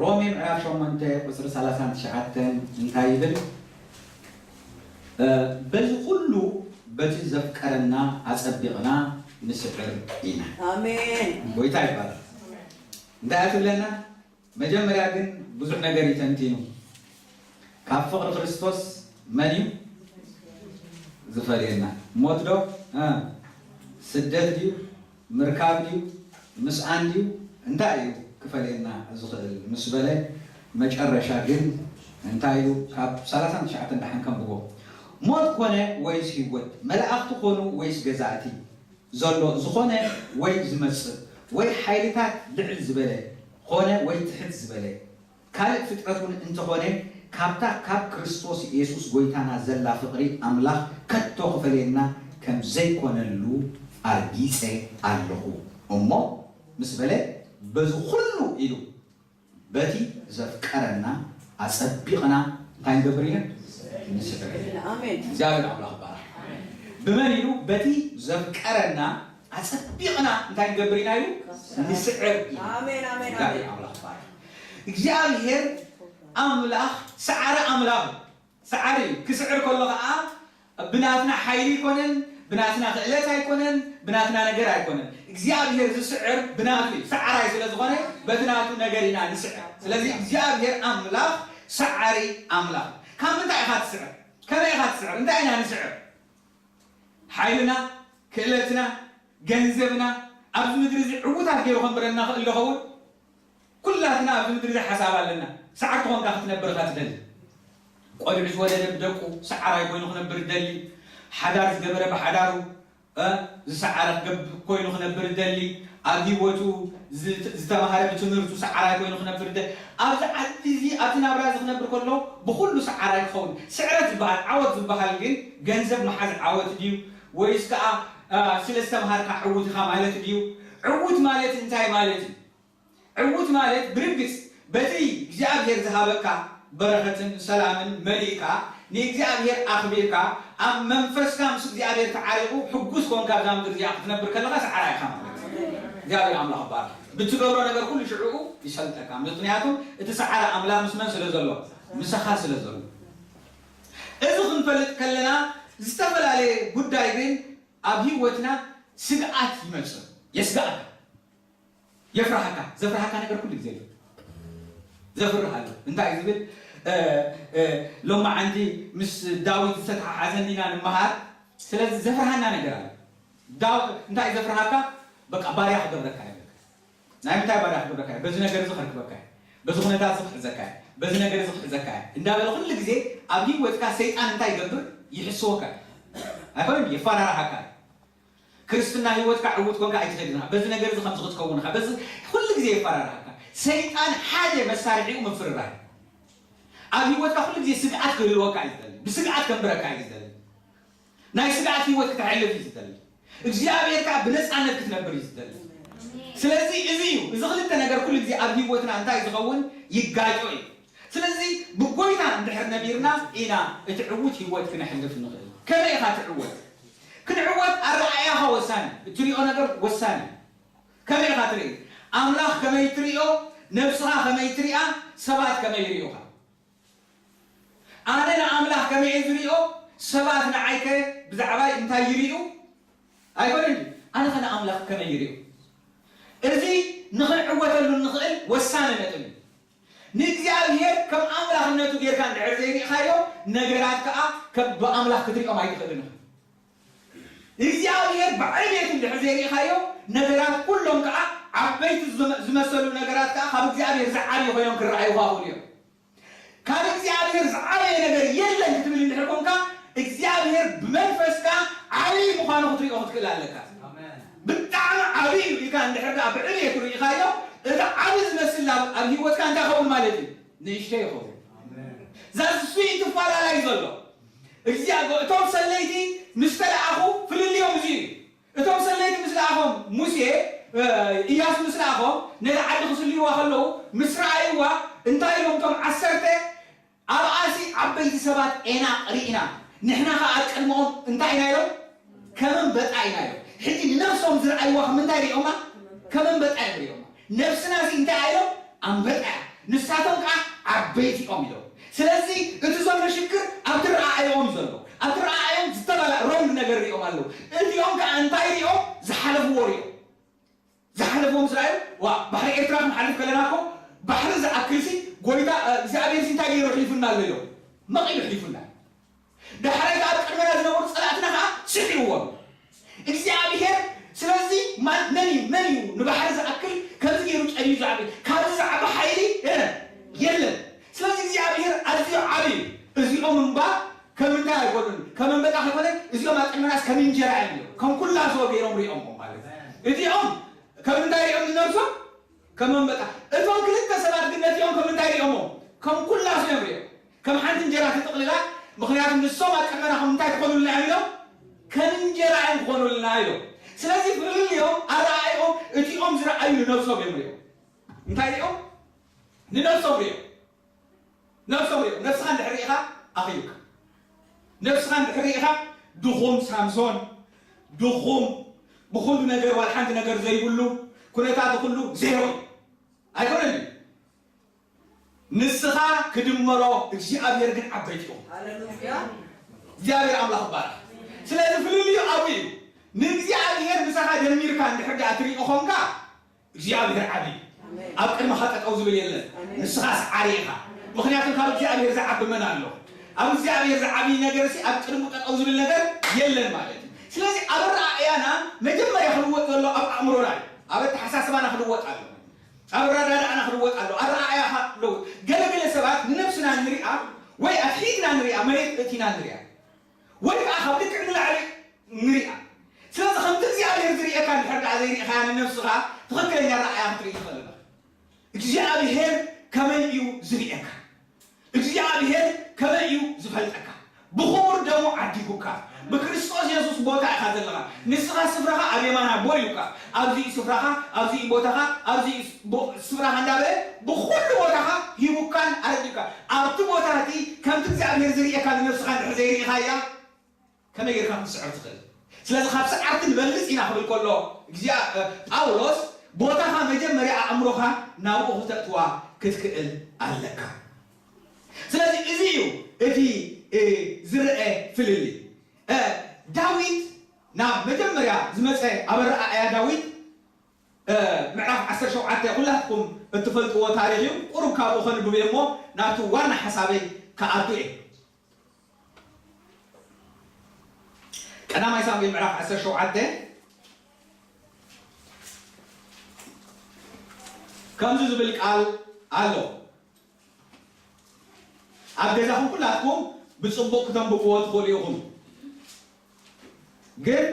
ሮሜ ምዕራፍ ሸሞንተ ቁፅሪ ሰላሳን ትሽዓተን እንታይ ይብል? በዚ ኩሉ በቲ ዘፍቀረና ኣፀቢቕና ንስዕር ኢና። ኣሜን። ጎይታ ይባላል። እንታይ ትብለና? መጀመርያ ግን ብዙሕ ነገር ይተንቲኑ። ካብ ፍቕሪ ክርስቶስ መን እዩ ዝፈልየና? ሞት ዶ? ስደት ድዩ? ምርካብ ድዩ? ምስኣን ድዩ? እንታይ እዩ ክፈልየና ዝኽእል ምስ በለ፣ መጨረሻ ግን እንታይ ኢሉ? ካብ ሰላሳን ትሽዓተን ደሓን ከንብቦ። ሞት ኮነ ወይስ ህይወት፣ መላእኽቲ ኮኑ ወይስ ገዛእቲ ዘሎ ዝኾነ ወይ ዝመጽእ፣ ወይ ሓይልታት ልዕል ዝበለ ኾነ ወይ ትሕት ዝበለ፣ ካልእ ፍጥረት እውን እንተኾነ፣ ካብታ ካብ ክርስቶስ የሱስ ጎይታና ዘላ ፍቕሪ ኣምላኽ ከቶ ክፈልየና ከም ዘይኮነሉ ኣርጊጸ ኣለኹ። እሞ ምስ በለ፣ በዚ ኹሉ ኢሉ በቲ ዘፍቀረና ኣጸቢቕና እንታይ ንገብር ኢና? ንስዕር። ኣሜን። እግዚኣብሔር ኣምላኽ ይባረኽ። ብመን ኢሉ? በቲ ዘፍቀረና ኣጸቢቕና እንታይ ንገብር ኢና ኢሉ? ንስዕር ኢና። ኣሜን፣ ኣሜን፣ እግዚኣብሔር ኣምላኽ ይባረኽ። እግዚኣብሔር ኣምላኽ ሰዓሪ ኣምላኽ እዩ። ሰዓሪ እዩ። ክስዕር ከሎ ኸዓ ብናትና ሓይሊ ኣይኮነን፣ ብናትና ክእለት ኣይኮነን፣ ብናትና ነገር ኣይኮነን። እግዚኣብሔር ዝስዕር ብናቱ እዩ። ሰዓራይ ስለ ዝኾነ በቲ ናቱ ነገር ኢና ንስዕር። ስለዚ እግዚኣብሔር ኣምላኽ ሰዓሪ ኣምላኽ። ካብ ምንታይ ኢኻ ትስዕር? ከመይ ኢኻ ትስዕር? እንታይ ኢና ንስዕር? ሓይልና፣ ክእለትና፣ ገንዘብና ኣብዚ ምድሪ እዚ ዕዉታት ገይሩ ከንብረና ክእል ዶ ኸውን? ኩላትና ኣብዚ ምድሪ እዚ ሓሳብ ኣለና። ሰዓርቲ ኮንካ ክትነብር ኢኻ ትደሊ። ቆልዑ ዝወለደ ብደቁ ሰዓራይ ኮይኑ ክነብር ይደሊ። ሓዳር ዝገበረ ብሓዳሩ፣ እ፣ ዝሰዓረ ክገብ-፣ ኮይኑ ክነብር ይደሊ። ኣብ ህይወቱ ዝ-፣ ዝተማሃረ ብትምህርቱ ሰዓራይ ኮይኑ ክነብር ይደሊ። ኣብዚ ዓዲ እዚ፣ ኣብዚ ናብራ እዚ ክነብር ከሎ ብኹሉ ሰዓራይ ክኸውን። ስዕረት ዝበሃል፣ ዓወት ዝበሃል ግን ገንዘብ ምሓዝ ዓወት ድዩ? ወይስ ከኣ፣ እ፣ ስለ ዝተምሃርካ ዕዉት ኢኻ ማለት ድዩ? ዕዉት ማለት እንታይ ማለት እዩ? ዕዉት ማለት ብርግጽ በቲ እግዚኣብሔር ዝሃበካ በረኸትን ሰላምን መሊእካ ንእግዚኣብሔር ኣኽቢርካ ኣብ መንፈስካ ምስ እግዚኣብሔር ተዓሪቑ ሕጉስ ኮንካ ኣብዛ ምድሪ እዚኣ ክትነብር ከለኻ ሰዓራይ ኢኻ ማለት እዩ። እግዚኣብሔር ኣምላኽ ይባረኽ። ብትገብሮ ነገር ኩሉ ሽዕኡ ይሰልጠካ። ምኽንያቱም እቲ ሰዓሪ ኣምላኽ ምስ መን ስለ ዘሎ? ምሳኻ ስለ ዘሎ። እዚ ክንፈልጥ ከለና ዝተፈላለየ ጉዳይ ግን ኣብ ህይወትና ስግኣት ይመጽእ። የስግኣካ። የፍርሃካ። ዘፍርሃካ ነገር ኩሉ ግዜ ኣሎ። ዘፍርህ ኣሎ። እንታይ እዩ ዝብል? እ፣ እ፣ ሎማዓንቲ ምስ ዳዊት ዝተተሓሓዘ እንዲና ንምሃር። ስለዚ ዘፍርሃና ነገር ኣሎ። ዳው-፣ እንታይ እዩ ዘፍርሃካ? በቃ ባርያ ክገብረካ እዩ። ናይ ምንታይ ባርያ ክገብረካ እዩ? በዚ ነገር እዚ ከርክበካ እዩ። በዚ ኩነታት እዚ ክሕዘካ እዩ። በዚ ነገር እዚ ክሕዘካ እዩ። እንዳበለ ኩሉ ግዜ ኣብ ህይወትካ ሰይጣን እንታይ ይገብር? ይሕስወካ እዩ። ኣይኮነን? የፈራርሃካ እዩ። ክርስትና ህይወትካ ዕዉት ኮንካ ኣይትኸድን ኢኻ። በዚ ነገር እዚ ከምዚ ክትከውን ኢኻ። በዚ ኩሉ ግዜ የፈራርሃካ። ሰይጣን ሓደ መሳርሒኡ ምፍርራህ። ኣብ ህይወትካ ኩሉ ግዜ ስግኣት ክህልወካ እዩ ዝደሊ። ብስግኣት ከንብረካ እዩ ዝደሊ። ናይ ስግኣት ህይወት ክተሕልፍ እዩ ዝደሊ። እግዚኣብሔር ከኣ ብነጻነት ክትነብር እዩ ዝደሊ። ስለዚ እዚ እዩ፣ እዚ ክልተ ነገር ኩሉ ግዜ ኣብ ህይወትና እንታይ ዝኸውን? ይጋጮ እዩ። ስለዚ ብጎይታ እንድሕር ነቢርና ኢና እቲ ዕዉት ህይወት ክነሕልፍ ንኽእል። ከመይ ኢኻ ትዕወት? ክንዕወት ኣረኣእያኻ ወሳኒ፣ እትሪኦ ነገር ወሳኒ። ከመይ ኢኻ ትርኢ? ኣምላኽ ከመይ ትሪኦ? ነብስኻ ከመይ ትሪኣ? ሰባት ከመይ ይሪኡኻ? ኣነ ንኣምላኽ ከመይ እየ ዝሪኦ? ሰባት ንዓይከ ብዛዕባይ እንታይ ይሪኡ? ኣይኮነን ድዩ? ኣነኸ ንኣምላኽ ከመይ ይሪኦ? እዚ ንኽንዕወተሉ እንኽእል ወሳኒ ነጥቢ እዩ። ንእግዚኣብሔር ከም ኣምላኽነቱ ጌርካ እንድሕር ዘይሪእኻዮ፣ ነገራት ከኣ ከም ብኣምላኽ ክትሪኦም ኣይትኽእልን ኢኻ። እግዚኣብሔር ብዕቤቱ እንድሕር ዘይሪእኻዮ፣ ነገራት ኩሎም ከኣ ዓበይቲ ዝመ-፣ ዝመሰሉ ነገራት ከኣ ካብ እግዚኣብሔር ዝዓብዩ ኮይኖም ክረኣዩኻ ይኽእሉ እዮም። ካብ እግዚኣብሔር ዝዓበየ ነገር የለን ክትብል እንድሕር ኮንካ፣ እግዚኣብሔር ብመንፈስካ ዓብዪ ምዃኑ ክትሪኦ ክትክእል ኣለካ። ኣሜን። ብጣዕሚ ዓብዪ እዩ ኢልካ እንድሕር ደኣ ብዕብየቱ ርኢኻዮ፣ እቲ ዓብዪ ዝመስል ኣብ፣ ኣብ ህይወትካ እንታይ ይኸውን ማለት እዩ? ንእሽተይ ይኸውን። ኣሜን። ዛዚ እሱ እዩ ትፋላላይ ዘሎ። እግዚኣብሔር፣ እቶም ሰለይቲ ምስ ተለኣኹ ፍልልዮም እዚ እዩ። እቶም ሰለይቲ ምስ ለኣኾም፣ ሙሴ፣ እ፣ ኢያሱ ምስ ለኣኾም፣ ነታ ዓዲ ክስልይዋ ከለዉ፣ ምስ ረኣይዋ፣ እንታይ ኢሎም እቶም ዓሰርተ? ኣብኣሲ ዓበይቲ ሰባት ዔናቕ ርኢና፣ ንሕና ኸኣ ኣብ ቅድመኦም እንታይ ኢና ኢሎም? ከም ኣንበጣ ኢና ኢሎም። ሕጂ ንነብሶም ዝረኣይዋ ከም እንታይ ርኢዮማ? ከም ኣንበጣ እዮም ርኢዮማ። ነብስና እዚ እንታይ ኢሎም? ኣንበጣ እያ። ንሳቶም ከዓ ዓበይቲ እዮም ኢሎም። ስለዚ እቲ ዘሎ ሽግር ኣብቲ ረኣእኦም እዩ ዘሎ። ኣብቲ ረኣእኦም ዝተባላ ሮንግ ነገር ሪኦም ኣለዉ። እዚኦም ከዓ እንታይ ሪኦም? ዝሓለፍዎ ሪኦም። ዝሓለፍዎም ምስ ረኣዩ፣ ዋ፣ ባሕሪ ኤርትራ ክንሓልፍ ከለና እኮ ባሕሪ ዝኣክልሲ ጎይታ እግዚኣብሔር እንታይ ገይሩ ኣሕሊፉና ኣሎ ኢሎም። መቒሉ ኣሕሊፉና። ዳሕራይ ኣብ ቅድመና ዝነበሩ ጸላእትና ከዓ ስዒርዎም። እግዚኣብሔር ስለዚ መን እዩ መን እዩ ንባሕሪ ዝኣክል ከምዚ ገይሩ ጨድዩ ዝዓቢ? ካብዚ ዝዓቢ ሓይሊ የለን። ስለዚ እግዚኣብሔር ኣዝዩ ዓቢ እዩ። እዚኦም እምባ ከም እንታይ ኣይኮኑን፣ ከም ኣንበጣ ከይኮነ እዚኦም ኣብ ቅድመናስ ከም እንጀራ እዮም። ከም ኩላሶ ገይሮም ሪኦሞ ማለት እዚኦም ከም እንታይ ሪኦም ንነብሶም ከም ኣንበጣ። እቶም ክልተ ሰባት ግን ነቲኦም ከም እንታይ ሪኦሞ? ከም ኩላሶ እዮም ሪኦም። ከም ሓንቲ እንጀራ ትጥቕልላ። ምክንያቱ ንሶም ኣብ ቅድመና ከም እንታይ ክኾኑልና እዮም ኢሎም? ከም እንጀራ እዮም ክኾኑልና ኢሎም። ስለዚ ፍልልዮም ኣረኣእዮም እቲኦም ዝረኣዩ ንነብሶም እዮም ሪኦም። እንታይ ሪኦም? ንነብሶም ሪኦም። ነብሶም ሪኦም። ነብስኻ እንድሕር ሪኢኻ ኣኺሉካ። ነብስኻ እንድሕር ሪኢኻ ድኹም ሳምሶን፣ ድኹም ብኹሉ ነገር ዋላ ሓንቲ ነገር ዘይብሉ፣ ኩነታቱ ኩሉ ዜሮ እዩ። ኣይኮነን እዩ። ንስኻ ክድመሮ እግዚኣብሔር ግን ዓበይቲ እዮም። እግዚኣብሔር ኣምላኽ ይባረኽ። ስለዚ ፍልልዩ ኣብኡ እዩ። ንእግዚኣብሔር ምሳኻ ደሚርካ እንድሕር ደኣ ትሪኦ ኾንካ እግዚኣብሔር ዓቢ እዩ። ኣብ ቅድመኻ ጠጠው ዝብል የለን። ንስኻ ሰዓሪ ኢኻ። ምኽንያቱ ካብ እግዚኣብሔር ዝዓቢ መን ኣሎ? ኣብ እግዚኣብሔር ዝዓቢ ነገር ሲ ኣብ ቅድሙ ጠጠው ዝብል ነገር የለን ማለት እዩ። ስለዚ ኣብ ኣረኣእያና መጀመርያ ክልወጥ ዘሎ ኣብ ኣእምሮና እዩ። ኣብ ኣተሓሳስባና ክልወጥ ኣሎ። ኣብ ኣረዳድኣና ክልወጥ ኣሎ። ኣረኣእያ ኣለዎ። ገለገለ ሰባት ንነብስና ንሪኣ ወይ ኣትሒትና ንሪኣ፣ መሬት እቲና ንሪኣ ወይ ከዓ ካብ ልክዕ ንላዕሊ ንሪኣ። ስለዚ ከምቲ እግዚኣብሔር ዝርእየካ እንድሕር ደኣ ዘይርኢኻያ ንነብስኻ ትኽክለኛ ኣረኣእያ ክትርኢ ትኽእል ኢኻ። እግዚኣብሔር ከመይ እዩ ዝርእየካ? እግዚኣብሔር ከመይ እዩ ዝፈልጠካ? ብኽቡር ደሙ ዓዲጉካ። ብክርስቶስ የሱስ ቦታ ኢኻ ዘለኻ። ንስኻ ስፍራኻ ኣብ የማን ኣቦ ኢሉካ። ኣብዚ እዩ ስፍራኻ፣ ኣብዚ እዩ ቦታኻ፣ ኣብዚ እዩ ስ-፣ ቦ-፣ ስፍራኻ እንዳበለ ብኹሉ ቦታኻ ሂቡካን ኣረዲኡካ። ኣብቲ ቦታ እቲ ከምቲ እግዚኣብሔር ዝርእየካ ንነብስኻ እንድሕር ዘይርኢኻያ፣ ከመይ ጌርካ ክትስዕር ትኽእል? ስለዚ ካብ ሰዓርቲ ንበልጽ ኢና ክብል ከሎ እግዚኣብ-፣ እ፣ ጳውሎስ ቦታኻ መጀመርያ ኣእምሮኻ ናብኡ ክተእትዋ ክትክእል ኣለካ። ስለዚ እዚ እዩ እቲ፣ እ፣ ዝረአ ፍልልይ። እ፣ ዳዊት ናብ መጀመርያ ዝመጸ ኣብ ኣረኣእያ ዳዊት፣ እ፣ ምዕራፍ ዓሰርተ ሸውዓተ ኩላትኩም እትፈልጥዎ ታሪኽ እዩ። ቁሩብ ካብኡ ከንብብ እየ እሞ ናብቲ ዋና ሓሳበይ ክኣቱ እየ። ቀዳማይ ሳሙኤል ምዕራፍ ዓሰርተ ሸውዓተ ከምዚ ዝብል ቃል ኣሎ። ኣብ ገዛኹም ኩላትኩም ብጽቡቕ ክተንብብዎ ትኽእሉ ኢኹም። ግን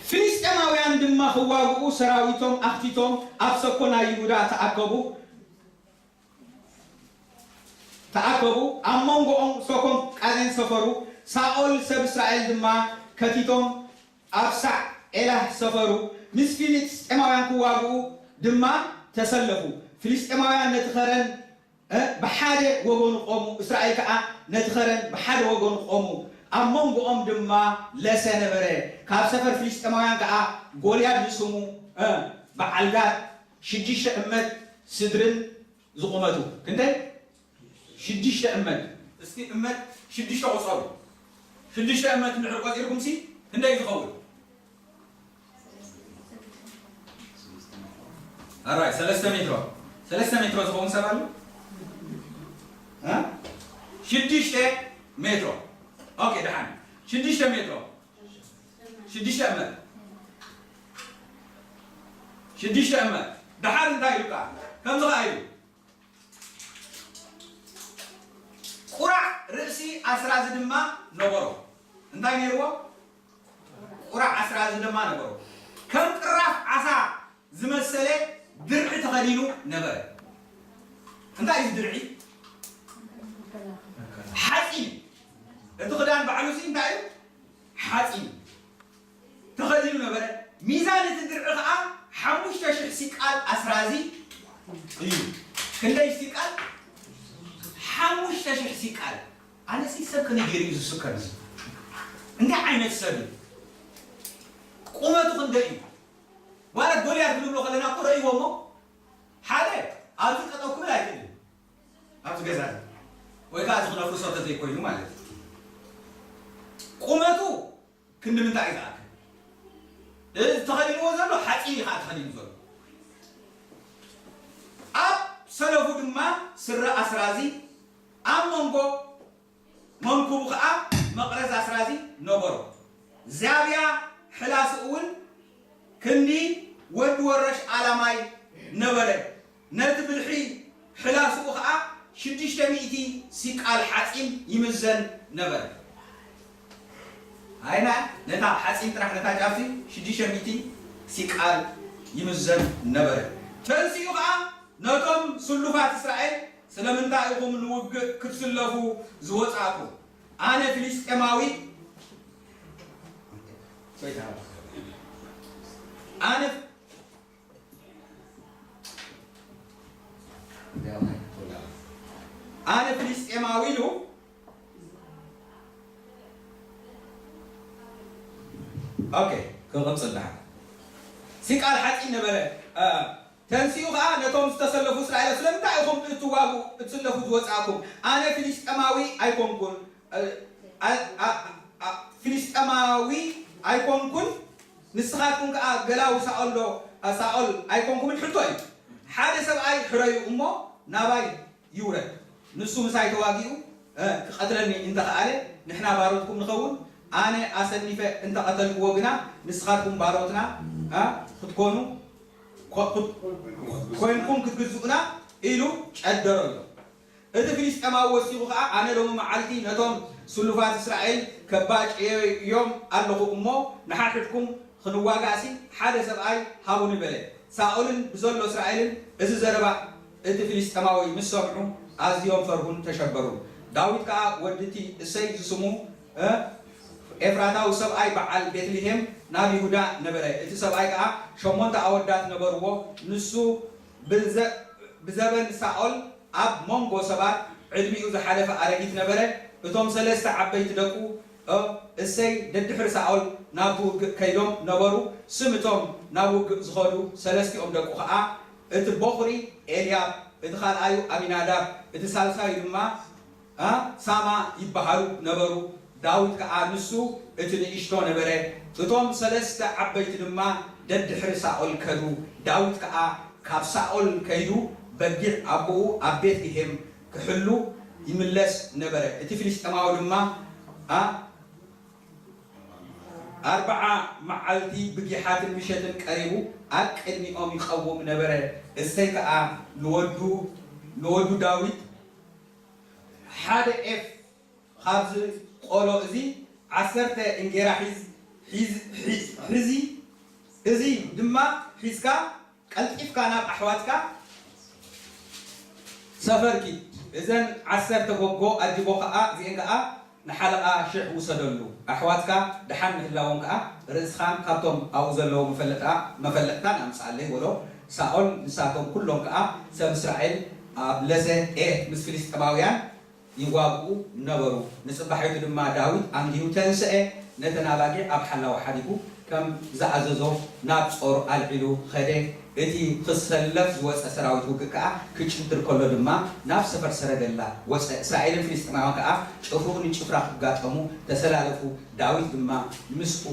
ፍልስጤማውያን ድማ ክዋግኡ ሰራዊቶም ኣኽቲቶም ኣብ ሰኮ ናይ ይሁዳ ተኣከቡ። ተኣከቡ፣ ኣብ መንጎኦም ሰኮን ቃዜን ሰፈሩ። ሳኦል ሰብ እስራኤል ድማ ከቲቶም ኣብ ሳዕ ኤላህ ሰፈሩ። ምስ ፍልስጤማውያን ክዋግኡ ድማ ተሰለፉ። ፍልስጤማውያን ነቲ ኸረን፣ እ፣ ብሓደ ወገኑ ቆሙ፣ እስራኤል ከኣ ነቲ ኸረን ብሓደ ወገኑ ቆሙ። ኣብ መንጎኦም ድማ ለሰ ነበረ። ካብ ሰፈር ፍልስጤማውያን ከኣ ጎልያድ ዝስሙ፣ እ፣ በዓል ጋድ ሽዱሽተ እመት ስድርን ዝቑመቱ ክንደይ? ሽዱሽተ እመት። እስቲ እመት ሽዱሽተ ቁጸሩ። ሽዱሽተ እመት እንድሕር ቆጺርኩም ሲ ክንደይ ዝኸውን? ኣራይ ሰለስተ ሜትሮ። ሰለስተ ሜትሮ ዝኸውን ሰብ ኣሎ? እ? ሽዱሽተ ሜትሮ። ኦኬ፣ ደሓን። ሽዱሽተ ሜትሮ። ሽዱሽተ እመት። ሽዱሽተ እመት። ደሓን እንታይ ኢሉካ? ከምዚ ኸኣ ኢሉ። ቁራዕ ርእሲ ኣስራዚ ድማ ነበሮ። እንታይ ነይርዎ? ቁራዕ ኣስራዚ ድማ ነበሮ። ከም ቅራፍ ዓሳ ዝመሰለ ድርዒ ተኸዲኑ ነበረ። እንታይ እዩ ድርዒ? ሓፂን። እቲ ክዳን ባዕሉ ሲ እንታይ እዩ? ሓፂን ተኸዲኑ ነበረ። ሚዛን እቲ ድርዒ ኸዓ ሓሙሽተ ሽሕ ሲቃል ኣስራዚ እዩ። ክንደይ ሲቃል? ሓሙሽተ ሽሕ ሲቃል። ኣነሲ ሰብ ከመይ ገይሩ እዩ ዝስከር እዚ? እንታይ ዓይነት ሰብ እዩ? ቁመቱ ክንደይ እዩ? ማለት ጎልያድ ክንብሎ ከለና እኮ ረእይዎ እሞ ሓደ ኣብዚ ጠጠው ክብል ኣይክእልን። ኣብዚ ገዛ እዚ ወይ ከዓ እዚ ክነፍርሶ ተዘይኮይኑ ማለት እዩ። ቁመቱ ክንዲ ምንታይ እዩ ዝኣክል? እዚ ተኸዲንዎ ዘሎ ሓፂን እዩ ከዓ ተኸዲኑ ዘሎ። ኣብ ሰለፉ ድማ ስረ ኣስራዚ፣ ኣብ መንጎ መንኩቡ ከዓ መቕረዝ ኣስራዚ ነበሮ። ዛብያ ሕላስኡ እውን ክንዲ ወዲ ወረሽ ኣላማይ ነበረ። ነቲ ብልሒ ሕላስኡ ኸዓ ሽዱሽተ ሚእቲ ሲቃል ሓፂን ይምዘን ነበረ። ኣይና ነታ ሓፂን ጥራሕ ነታ ጫፍቲ ሽዱሽተ ሚእቲ ሲቃል ይምዘን ነበረ። ተንሲኡ ኸዓ ነቶም ስሉፋት እስራኤል ስለምንታይ ኢኹም ንውግእ ክትስለፉ ዝወፃእኩም? ኣነ ፍልስጤማዊ ኣነ ኣነ ፍልስጤማዊ ኢሉ። ኦኬ፣ ክንቕጽል ደሓን። ሲቃል ሓጺን ነበረ። እ፣ ተንሲኡ ኸኣ ነቶም ዝተሰለፉ እስራኤል፣ ስለምንታይ ኢኹም እትዋጉ፣ እትስለፉ ዝወጻእኩም? ኣነ ፍልስጤማዊ ኣይኮንኩን፣ እ፣ ኣ-፣ ኣ-፣ ኣ-፣ ፍልስጤማዊ ኣይኮንኩን፣ ንስኻትኩም ከኣ ገላዊ ሳኦል ዶ፣ እ፣ ሳኦል ኣይኮንኩምን? ሕቶ እዩ። ሓደ ሰብኣይ ሕረዩ እሞ ናባይ ይውረድ። ንሱ ምሳይ ተዋጊኡ፣ እ፣ ክቐትለኒ እንተኸኣለ፣ ንሕና ባሮትኩም ንኸውን። ኣነ ኣሰኒፈ እንተቐተልክዎ ግና፣ ንስኻትኩም ባሮትና፣ እ፣ ክትኮኑ፣ ኮ-፣ ኮ-፣ ኮይንኩም ክትግዝኡና ኢሉ ጨደረሎም። እቲ ፍልስጤማዊ ወሲኹ ኸኣ፣ ኣነ ሎሚ መዓልቲ ነቶም ስሉፋት እስራኤል ከባጭዮም ኣለኹ እሞ፣ ንሓድሕድኩም ክንዋጋእሲ ሓደ ሰብኣይ ሃቡኒ በለ። ሳኦልን ብዘሎ እስራኤልን እዚ ዘረባ እቲ ፍልስጤማዊ ምስ ሰምዑ ኣዝዮም ፈርሁን ተሸበሩን። ዳዊት ከኣ ወዲ እቲ እሰይ ዝስሙ፣ እ፣ ኤፍራታዊ ሰብኣይ በዓል ቤትልሄም ናብ ይሁዳ ነበረ። እቲ ሰብኣይ ከኣ ሸሞንተ ኣወዳት ነበርዎ። ንሱ ብዘ-፣ ብዘበን ሳኦል ኣብ መንጎ ሰባት ዕድሚኡ ዝሓለፈ ኣረጊት ነበረ። እቶም ሰለስተ ዓበይቲ ደቁ፣ እ፣ እሰይ ደድሕሪ ሳኦል ናብቲ ውግእ ከይዶም ነበሩ። ስም እቶም ናብ ውግእ ዝኸዱ ሰለስቲኦም ደቁ ኸኣ፣ እቲ በኹሪ ኤልያብ፣ እቲ ካልኣዩ ኣሚናዳብ፣ እቲ ሳልሳዩ ድማ፣ እ፣ ሳማ ይበሃሉ ነበሩ። ዳዊት ከኣ ንሱ እቲ ንእሽቶ ነበረ። እቶም ሰለስተ ዓበይቲ ድማ ደድሕሪ ሳኦል ከዱ። ዳዊት ከኣ ካብ ሳኦል ከይዱ በጊዕ ኣቦኡ ኣብ ቤትልሄም ክሕሉ ይምለስ ነበረ። እቲ ፍልስጤማዊ ድማ፣ እ፣ ኣርብዓ መዓልቲ ብጊሓትን ምሸትን ቀሪቡ ኣብ ቅድሚኦም ይቐውም ነበረ። እሰይ ከኣ ንወዱ፣ ንወዱ ዳዊት ሓደ ኤፍ ካብዚ ቆሎ እዚ ዓሰርተ እንጌራ ሒዝ፣ ሒዝ፣ ሒ-፣ ሒዚ፣ እዚ ድማ ሒዝካ ቀልጢፍካ ናብ ኣሕዋትካ ሰፈር ኪድ። እዘን ዓሰርተ ጎጎ ኣጅቦ ከኣ፣ እዚኤን ከኣ ንሓለቓ ሽሕ ውሰደሉ። ኣሕዋትካ ደሓን ምህላዎም ከኣ፣ ርእስኻን ካብቶም ኣብኡ ዘለዉ መፈለጥካ-፣ መፈለጥካን ኣምጽኣለይ በሎ። ሳኦል ንሳቶም ኩሎም ከኣ ሰብ እስራኤል ኣብ ለሰ ኤት ምስ ፍልስጤማውያን ይዋግኡ ነበሩ። ንጽባሒቱ ድማ ዳዊት ኣንጊሁ ተንስኤ፣ ነተን ኣባጊዕ ኣብ ሓላው ሓዲጉ፣ ከም ዝኣዘዞ ናብ ጾር ኣልዒሉ ኸደ። እቲ ክሰለፍ ዝወጸ ሰራዊት ውግእ ከኣ ክጭድር ከሎ ድማ፣ ናብ ሰፈር ሰረገላ ወጸ። እስራኤልን ፍልስጥኤማውያን ከኣ ጭፍርኡ ንጭፍራ ክጋጠሙ ተሰላለፉ። ዳዊት ድማ ምስኡ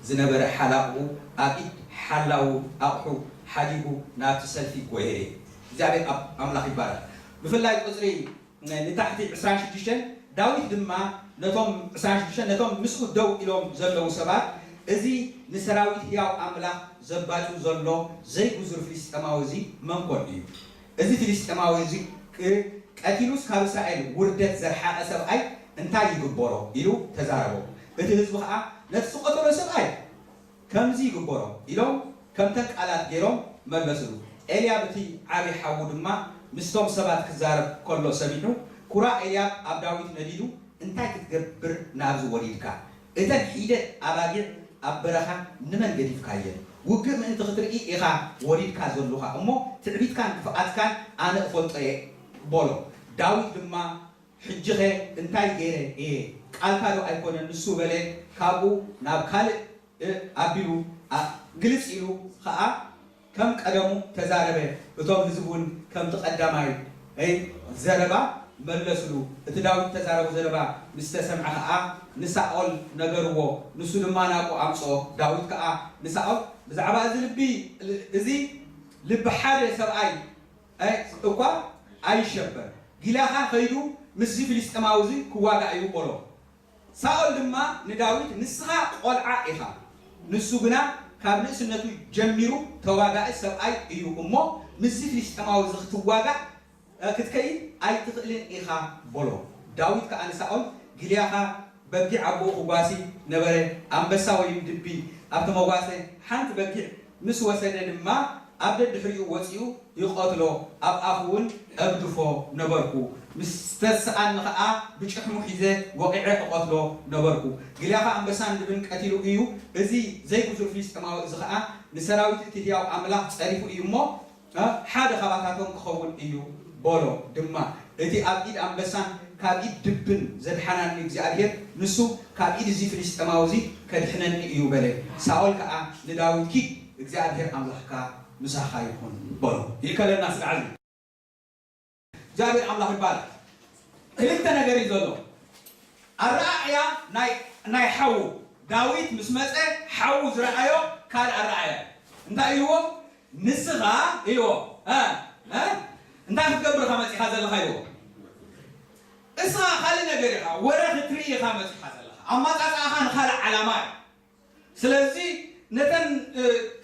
ዝነበረ ሓላቕኡ ኣብ ኢድ ሓላው ኣቕሑ ሓዲጉ ናብቲ ሰልፊ ጐየየ። እግዚኣብሔር ኣብ-፣ ኣምላኽ ይባረኽ። ብፍላይ ቁጽሪ ንታሕቲ ዕስራን ሽዱሽተን፣ ዳዊት ድማ ነቶም፣ ዕስራን ሽዱሽተን፣ ነቶም ምስኡ ደው ኢሎም ዘለዉ ሰባት፣ "እዚ ንሰራዊት ህያው ኣምላኽ ዘባጩ ዘሎ ዘይጉዙር ፍልስጤማዊ እዚ መን ኮን እዩ? እዚ ፍልስጤማዊ እዚ ቅ-፣ ቀቲሉስ ካብ እስራኤል ውርደት ዘርሓቐ ሰብኣይ እንታይ ይግበሮ?" ኢሉ ተዛረቦ። እቲ ህዝቢ ኸኣ፣ "ነቲ ዝቐተሎ ሰብኣይ ከምዚ ይግበሮ" ኢሎም ከምተን ቃላት ገይሮም መለስሉ። ኤልያብ እቲ ዓቢ ሓዉ ድማ ምስቶም ሰባት ክዛረብ ከሎ ሰሚዑ፣ ኩራ ኤልያብ ኣብ ዳዊት ነዲዱ፣ "እንታይ ክትገብር ናብዚ ወሪድካ? እተን ሒደት ኣባጊዕ ኣብ በረኻ ንመን ገዲፍካየን? ውግእ ምእንቲ ክትርኢ ኢኻ ወሪድካ ዘሎኻ እሞ፣ ትዕቢትካን ክፍኣትካን ኣነ እፈልጦ እየ" በሎ። ዳዊት ድማ፣ "ሕጂኸ እንታይ ገይረ እየ? ቃልካ ዶ ኣይኮነን ንሱ?" በለ። ካብኡ ናብ ካልእ፣ እ፣ ኣቢሉ፣ ኣ-፣ ግልጽ ኢሉ ኸኣ፣ ከም ቀደሙ ተዛረበ፣ እቶም ህዝቢ እውን ከምቲ ቀዳማይ ዘረባ መለስሉ። እቲ ዳዊት ተዛረቡ ዘረባ ምስ ተሰምዐ ኸኣ ንሳኦል ነገርዎ፣ ንሱ ድማ ናብኡ ኣምጽኦ። ዳዊት ከኣ ንሳኦል፣ ብዛዕባ እዚ ልቢ፣ እዚ ልቢ ሓደ ሰብኣይ እኳ ኣይሸበር፣ ጊልያኻ ኸይዱ ምስዚ ፍልስጤማዊ እዚ ክዋጋእ እዩ በሎ። ሳኦል ድማ ንዳዊት፣ ንስኻ ቈልዓ ኢኻ፣ ንሱ ግና ካብ ንእስነቱ ጀሚሩ ተዋጋኢ ሰብኣይ እዩ እሞ፣ ምስዚ ፍልስጤማዊ እዚ ክትዋጋእ ክትከይድ ኣይትኽእልን ኢኻ በሎ። ዳዊት ከኣ ንሳኦል፣ ጊልያኻ በጊዕ ኣቦኡ ክጓሲ ነበረ፣ ኣንበሳ ወይም ድቢ ኣብቲ መጓሰ ሓንቲ በጊዕ ምስ ወሰደ ድማ ኣብ ደድሕሪኡ ወጺኡ ይቐትሎ፣ ኣብ ኣፉ እውን እብድፎ ነበርኩ። ምስ ተስኣኒ ኸኣ ብጭሕሙ ሒዘ ወቒዐ እቐትሎ ነበርኩ። ጊልያኻ ኣንበሳን ድብን ቀቲሉ እዩ። እዚ ዘይብዙር ፍልስጤማዊ እዚ ኸኣ ንሰራዊት እቲ ህያው ኣምላኽ ጸሪፉ እዩ እሞ፣ ሓደ ኻባታቶም ክኸውን እዩ በሎ። ድማ እቲ ኣብ ኢድ ኣንበሳን ካብ ኢድ ድብን ዘድሓናኒ እግዚኣብሔር፣ ንሱ ካብ ኢድ እዚ ፍልስጤማዊ እዚ ከድሕነኒ እዩ በለ። ሳኦል ከኣ ንዳዊት፣ ኪድ፣ እግዚኣብሔር ኣምላኽካ ምሳኻ ይኹን በሎ። ይእከለና ስጋዕ እዚ እግዚኣብሔር ኣምላኽ ይባረክ። ክልተ ነገር እዩ ዘሎ። ኣረኣእያ ናይ ናይ ሓዉ ዳዊት ምስ መጸ ሓዉ ዝረኣዮ ካልእ ኣረኣእያ እዩ። እንታይ ኢልዎ? ንስኻ ኢልዎ እ እ እንታይ ክትገብር ኢኻ መጺኻ ዘለኻ ኢልዎ። እስኻ ካልእ ነገር ኢኻ፣ ወረ ክትርኢ ኢኻ መጺኻ ዘለኻ። ኣማጻጽኣኻ ንኻልእ ዓላማ እዩ። ስለዚ ነተን እ፣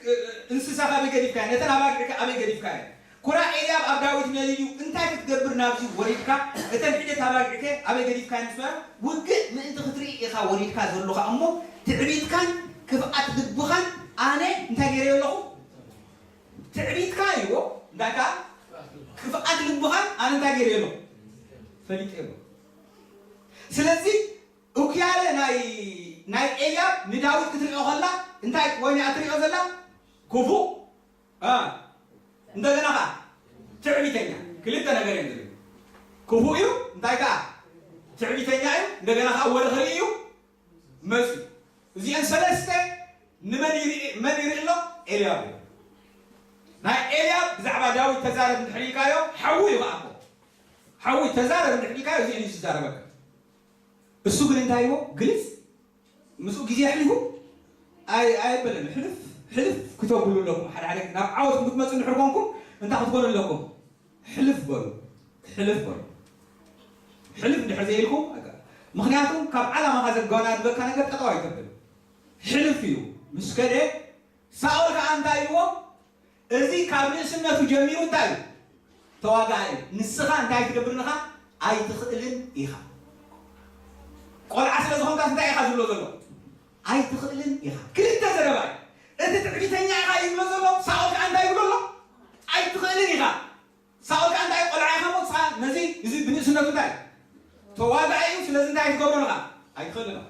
እ፣ እንስሳኻ ኣበይ ገዲፍካየን? ነተን ኣባጊዕካ ኣበይ ገዲፍካየን? ኩራ ኤልያብ ኣብ ዳዊት መሊሉ፣ እንታይ ክትገብር ናብዚ ወሪድካ? እተን ሒደት ኣባጊዕከ ኣበይ ገዲፍካየን? ምስ በሎ፣ ውግእ ምእንቲ ክትርኢ ኢኻ ወሪድካ ዘሎኻ እሞ፣ ትዕቢትካን ክፍኣት ልብኻን ኣነ እንታይ ገይረዮ ኣለኹ? ትዕቢትካ ኢልዎ፣ እንታይ ከኣ ክፍኣት ልብኻን ኣነ እንታይ ገይረዮ ኣለኹ? ፈሊጠዮ ኣለኹ። ስለዚ፣ እኩያለ ናይ ናይ ኤልያብ ንዳዊት ክትሪኦ ከላ እንታይ ኮይና እያ ትሪኦ ዘላ? ክፉእ እ እንደገና ኸዓ ትዕቢተኛ። ክልተ ነገር እዮም ዝሪኡ። ክፉእ እዩ፣ እንታይ ከኣ ትዕቢተኛ እዩ፣ እንደገና ኸዓ ወረ ክርኢ እዩ መፂኡ። እዚአን ሰለስተ ንመን ይርኢ መን ይርኢ ኣሎ? ኤልያብ እዩ። ናይ ኤልያብ ብዛዕባ ዳዊት ተዛረብ እንድሕር ኢልካዮ ሓዉ እዩ ኸዓ እኮ። ሓዉ ተዛረብ እንድሕር ኢልካዮ እዚአን እዩ ዝዛረበካ። እሱ ግን እንታይ ይዎ ግልጽ ምስኡ ግዜ ኣሕሊፉ ኣይ ኣይበለን። ሕልፍ ሕልፍ ክተብሉ ኣለኩም። ሓደ ሓደ ናብ ዓወትኩም ክትመፁ እንድሕር ኮንኩም እንታይ ክትኮኑ ኣለኩም? ሕልፍ በሉ፣ ሕልፍ በሉ። ሕልፍ እንድሕር ዘይልኩም በቃ። ምክንያቱ ካብ ዓላማኻ ዘጓናድበካ ነገር ጠጠው ኣይተብል። ሕልፍ እዩ ምስ ከደ ሳኦል ከዓ እንታይ ኢልዎ? እዚ ካብ ንእስነቱ ጀሚሩ እንታይ እዩ? ተዋጋኢ እዩ። ንስኻ እንታይ ክትገብር ንኻ ኣይትኽእልን ኢኻ። ቆልዓ ስለ ዝኾንካስ እንታይ ኢኻ ዝብሎ ዘሎ? ኣይትኽእልን ኢኻ። ክልተ ዘረባ እዩ። እቲ ትዕቢተኛ ኢኻ ይብሎ ዘሎ፣ ሳኦል ከዓ እንታይ ይብሎ ኣሎ? ኣይትኽእልን ኢኻ። ሳኦል ከዓ እንታይ ቆልዓ ኢኻ እሞ ንስኻ ነዚ እዚ ብንእስነቱ እንታይ ተዋጋኢ እዩ። ስለዚ እንታይ ኣይትገብሮን ኢኻ? ኣይትኽእልን ኢኻ።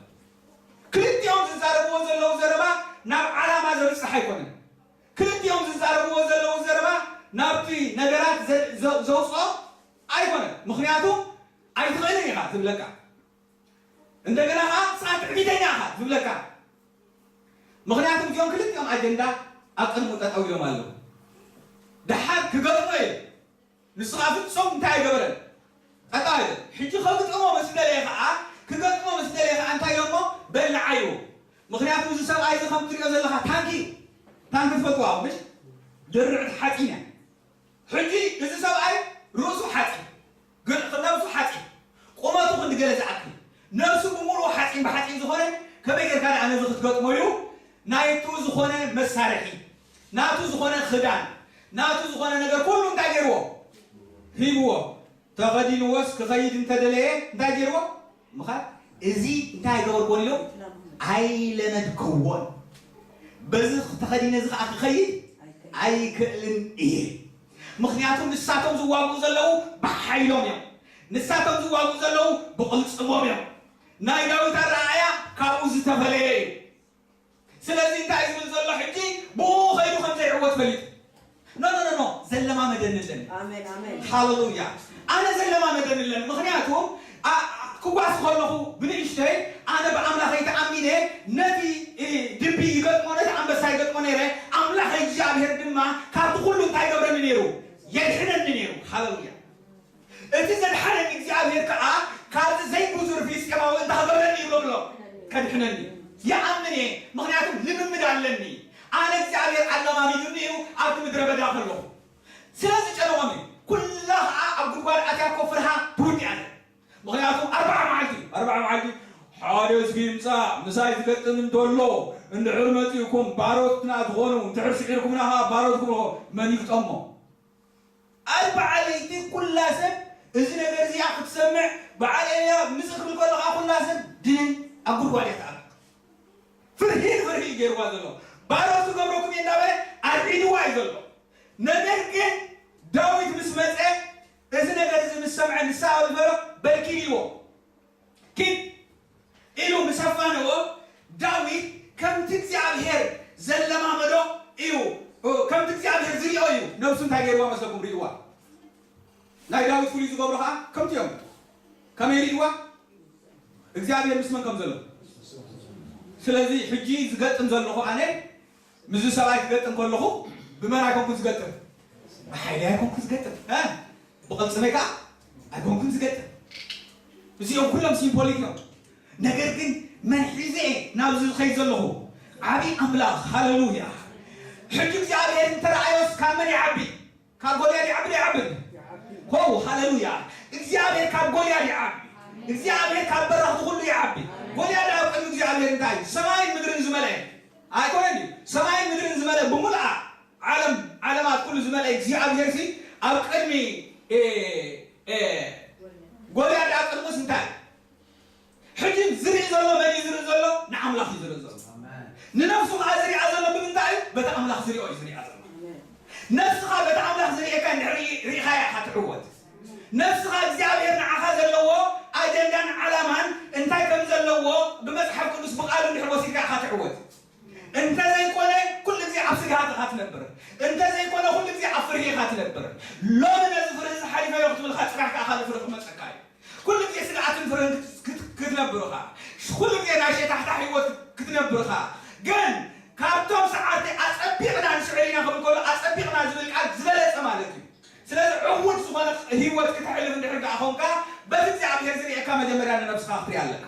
ክልቲኦም ዝዛረብዎ ዘለዉ ዘረባ ናብ ዓላማ ዘብጽሕ ኣይኮነን። ክልቲኦም ዝዛረብዎ ዘለዉ ዘረባ ናብቲ ነገራት ዘ- ዘ- ዘውፅኦ ኣይኮነን። ምክንያቱ ኣይትኽእልን ኢኻ ዝብለካ። እንደገና ከዓ ንስኻ ትዕቢተኛ ኢኻ ዝብለካ። ምክንያቱ እዚኦም ክልቲኦም ኣጀንዳ ኣብ ቅድሙ ጠጠው ኢሎም ኣለዉ። ደሓር ክገጥሞ እዩ። ንሱ ከዓ ፍጹም እንታይ ኣይገበረን? ጠጠው ኣይበለን። ሕጂ ከግጥሞ ምስ ደለየ ከዓ ክገጥሞ ምስ ደለየ ከዓ እንታይ ኢሎሞ? በልዓዩ። ምክንያቱ እዚ ሰብኣይ እዚ ከም ትሪኦ ዘለኻ ታንኪ እዩ። ታንኪ ትፈልጥዋ ምሽ? ድርዕቲ ሓፂን እያ። ሕጂ እዚ ሰብኣይ ርእሱ ሓፂን፣ ነብሱ ሓፂን፣ ቁመቱ ክንዲ ገለ ዝኣክል፣ ነብሱ ብምሉኡ ሓፂን ብሓፂን ዝኾነ ከመይ ጌርካ ደኣ ነዚ ክትገጥሞ ኢሉ ናይቱ ዝኾነ መሳርሒ፣ ናቱ ዝኾነ ክዳን፣ ናቱ ዝኾነ ነገር ኩሉ እንታይ ገይርዎ? ሂብዎ። ተኸዲንዎስ ክኸይድ እንተደለየ እንታይ ገይርዎ? ምኻድ። እዚ እንታይ ገበርክዎን ኢሎም ኣይለመድክዎን። በዚ ተኸዲነ እዚ ከዓ ክኸይድ ኣይክእልን እየ። ምክንያቱ ንሳቶም ዝዋግኡ ዘለዉ ብሓይሎም እዮም። ንሳቶም ዝዋግኡ ዘለዉ ብቕልጽሞም እዮም። ናይ ዳዊት ኣረኣእያ ካብኡ ዝተፈለየ እዩ። ስለዚ እንታይ ዝብል ዘሎ ሕጂ ብኡ ኸይዱ ከም ዘይዕወት ፈሊጡ። ኖ ኖ ኖ ኖ ዘለማመደኒ ኣለኒ። ኣሜን ኣሜን። ሃሌሉያ። ኣነ ዘለማመደኒ ኣለኒ። ምክንያቱ ኣ- ክጓስ ከለኹ ብንእሽተይ ኣነ ብኣምላኸይ ተኣሚነ ነቲ እ፣ ድቢ ይገጥሞ ነቲ ኣንበሳ ይገጥሞ ነይረ። ኣምላኸይ እግዚኣብሔር ድማ ካብቲ ኩሉ እንታይ ይገብረኒ ነይሩ? የድሕነኒ ነይሩ። ሃለሉያ። እቲ ዘድሓነኒ እግዚኣብሔር ከኣ ካብቲ ዘይብዙር ፍልስጤማዊ እንታይ ክገብረኒ ይብሎ ኣሎ? ከድሕነኒ። ይኣምን እየ፣ ምኽንያቱ ልምምድ ኣለኒ። ኣነ እግዚኣብሔር ኣለማሚዱኒ እዩ ኣብቲ ምድረ በዳ ከለኹ። ስለዚ ጨነቖኒ። ኩላ ኸዓ ኣብ ጉድጓድ ኣትያ እኮ ፍርሃ ትውድእ ኣለ። ምኽንያቱ ኣርብዓ መዓልቲ፣ ኣርብዓ መዓልቲ ሓደ ህዝቢ ይምጻእ፣ ምሳይ ዝገጥም እንተሎ፣ እንድሕር መጺእኩም ባሮትና ዝኾኑ፣ እንድሕር ስዒርኩምና ኸዓ ባሮትኩም ኢኹም። መን ይግጠሞ? ኣርብዓ ለይቲ ኩላ ሰብ እዚ ነገር እዚኣ ክትሰምዕ፣ በዓል ኤልያ ምጽእ ክብል ከሎ ኸዓ ኩላ ሰብ ድንን ኣብ ጉድጓድ እያ ትኣቱ። ፍርሂ ንፍርሂ እዩ ገይርዋ ዘሎ። ባሮት ክገብረኩም እየ እንዳበለ ኣርዒድዋ እዩ ዘሎ። ነገር ግን ዳዊት ምስ መጸ፣ እዚ ነገር እዚ ምስ ሰምዐ ንሳኦል ዝበሎ፣ በል ኪድ ኢልዎ። ኪድ ኢሉ ምስ ኣፋነዎ፣ ዳዊት ከምቲ እግዚኣብሔር ዘለማመዶ እዩ፣ ከምቲ እግዚኣብሔር ዝሪኦ እዩ። ነብሱ እንታይ ገይርዋ መስለኩም? ሪእዋ። ናይ ዳዊት ፍሉይ ዝገብሮ ኸዓ ከምቲ እዮም። ከመይ ሪእዋ? እግዚኣብሔር ምስ መን ከም ዘሎ። ስለዚ ሕጂ ዝገጥም ዘለኹ ኣነ፣ ምስዚ ሰብኣይ ክገጥም ከለኹ፣ ብመን ኣይኮንኩ ዝገጥም? ብሓይሊ ኣይኮንኩ ዝገጥም። እ? ብቕልጽመይ ከኣ ኣይኮንኩን ዝገጥም። እዚኦም ኩሎም ሲምቦሊክ እዮም። ነገር ግን መን ሒዘ ናብዚ ዝኸይድ ዘለኹ? ዓብዪ ኣምላኽ። ሃሌሉያ። ሕጂ እግዚኣብሔር እንተረኣዮስ ካብ መን ይዓቢ? ካብ ጎልያድ ይዓቢ ዶ ይዓብን? ሆው፣ ሃሌሉያ። እግዚኣብሔር ካብ ጎልያድ ይዓቢ። እግዚኣብሔር ካብ በረኽቲ ኩሉ ይዓቢ። ጎልያድ ኣብ ቅድሚ እግዚኣብሔር እንታይ እዩ? ሰማይን ምድርን ዝመልአ ኣይኮነን እዩ። ሰማይን ምድርን ዝመልአ ብምሉኣ ዓለም፣ ዓለማት ኩሉ ዝመልአ እግዚኣብሔር ሲ ኣብ ቅድሚ፣ እ፣ እ፣ ጎልያድ ኣብ ቅድሙስ እንታይ እዩ? ሕጂ ዝርኢ ዘሎ መን እዩ ዝርኢ ዘሎ? ንኣምላኽ እዩ ዝርኢ ዘሎ። ኣሜን። ንነፍሱ ኸዓ ዝሪኣ ዘሎ ብምንታይ እዩ? በቲ ኣምላኽ ዝሪኦ እዩ ዝሪኣ ዘሎ። ኣሜን። ነፍስኻ በቲ ኣምላኽ ዝርእየካ እንድሕር ርኢ-፣ ርኢኻያ ኢኻ ትዕወት። ነፍስኻ እግዚኣብሔር ንዓኻ ዘለዎ ኣጀንዳን ዓላማን እንታይ ከም ዘለዎ ብመጽሓፍ ቅዱስ ብቓሉ እንድሕር ወሲድካ ኢኻ ትዕወት። እንተ ዘይኮነ ኩሉ ግዜ ኣብ ስግሃት ኢኻ ትነብር። እንተ ዘይኮነ ኩሉ ግዜ ኣብ ፍርሂ ኢኻ ትነብር። ሎሚ ነዚ ፍርሂ እዚ ሓሊፈዮ ክትብል ኢኻ፣ ጽባሕ ከኣ ካልእ ፍርሂ ክመጸካ እዩ። ኩሉ ግዜ ስግኣትን ፍርህን ክት-፣ ክት-፣ ክትነብር ኢኻ። ኩሉ ግዜ ናይ ሸታሕታሕ ህይወት ክትነብር ኢኻ። ግን ካብቶም ሰዓርቲ ኣጸቢቕና ንስዕር ኢና ክብል ከሎ፣ ኣጸቢቕና ዝብል ቃል ዝበለጸ ማለት እዩ። ስለዚ ዕዉት ዝኾነ ህይወት ክተሕልፍ እንድሕር ደኣ ኾንካ፣ በቲ እግዚኣብሔር ዝርእየካ መጀመርያ ንነብስኻ ክትሪኣ ኣለካ።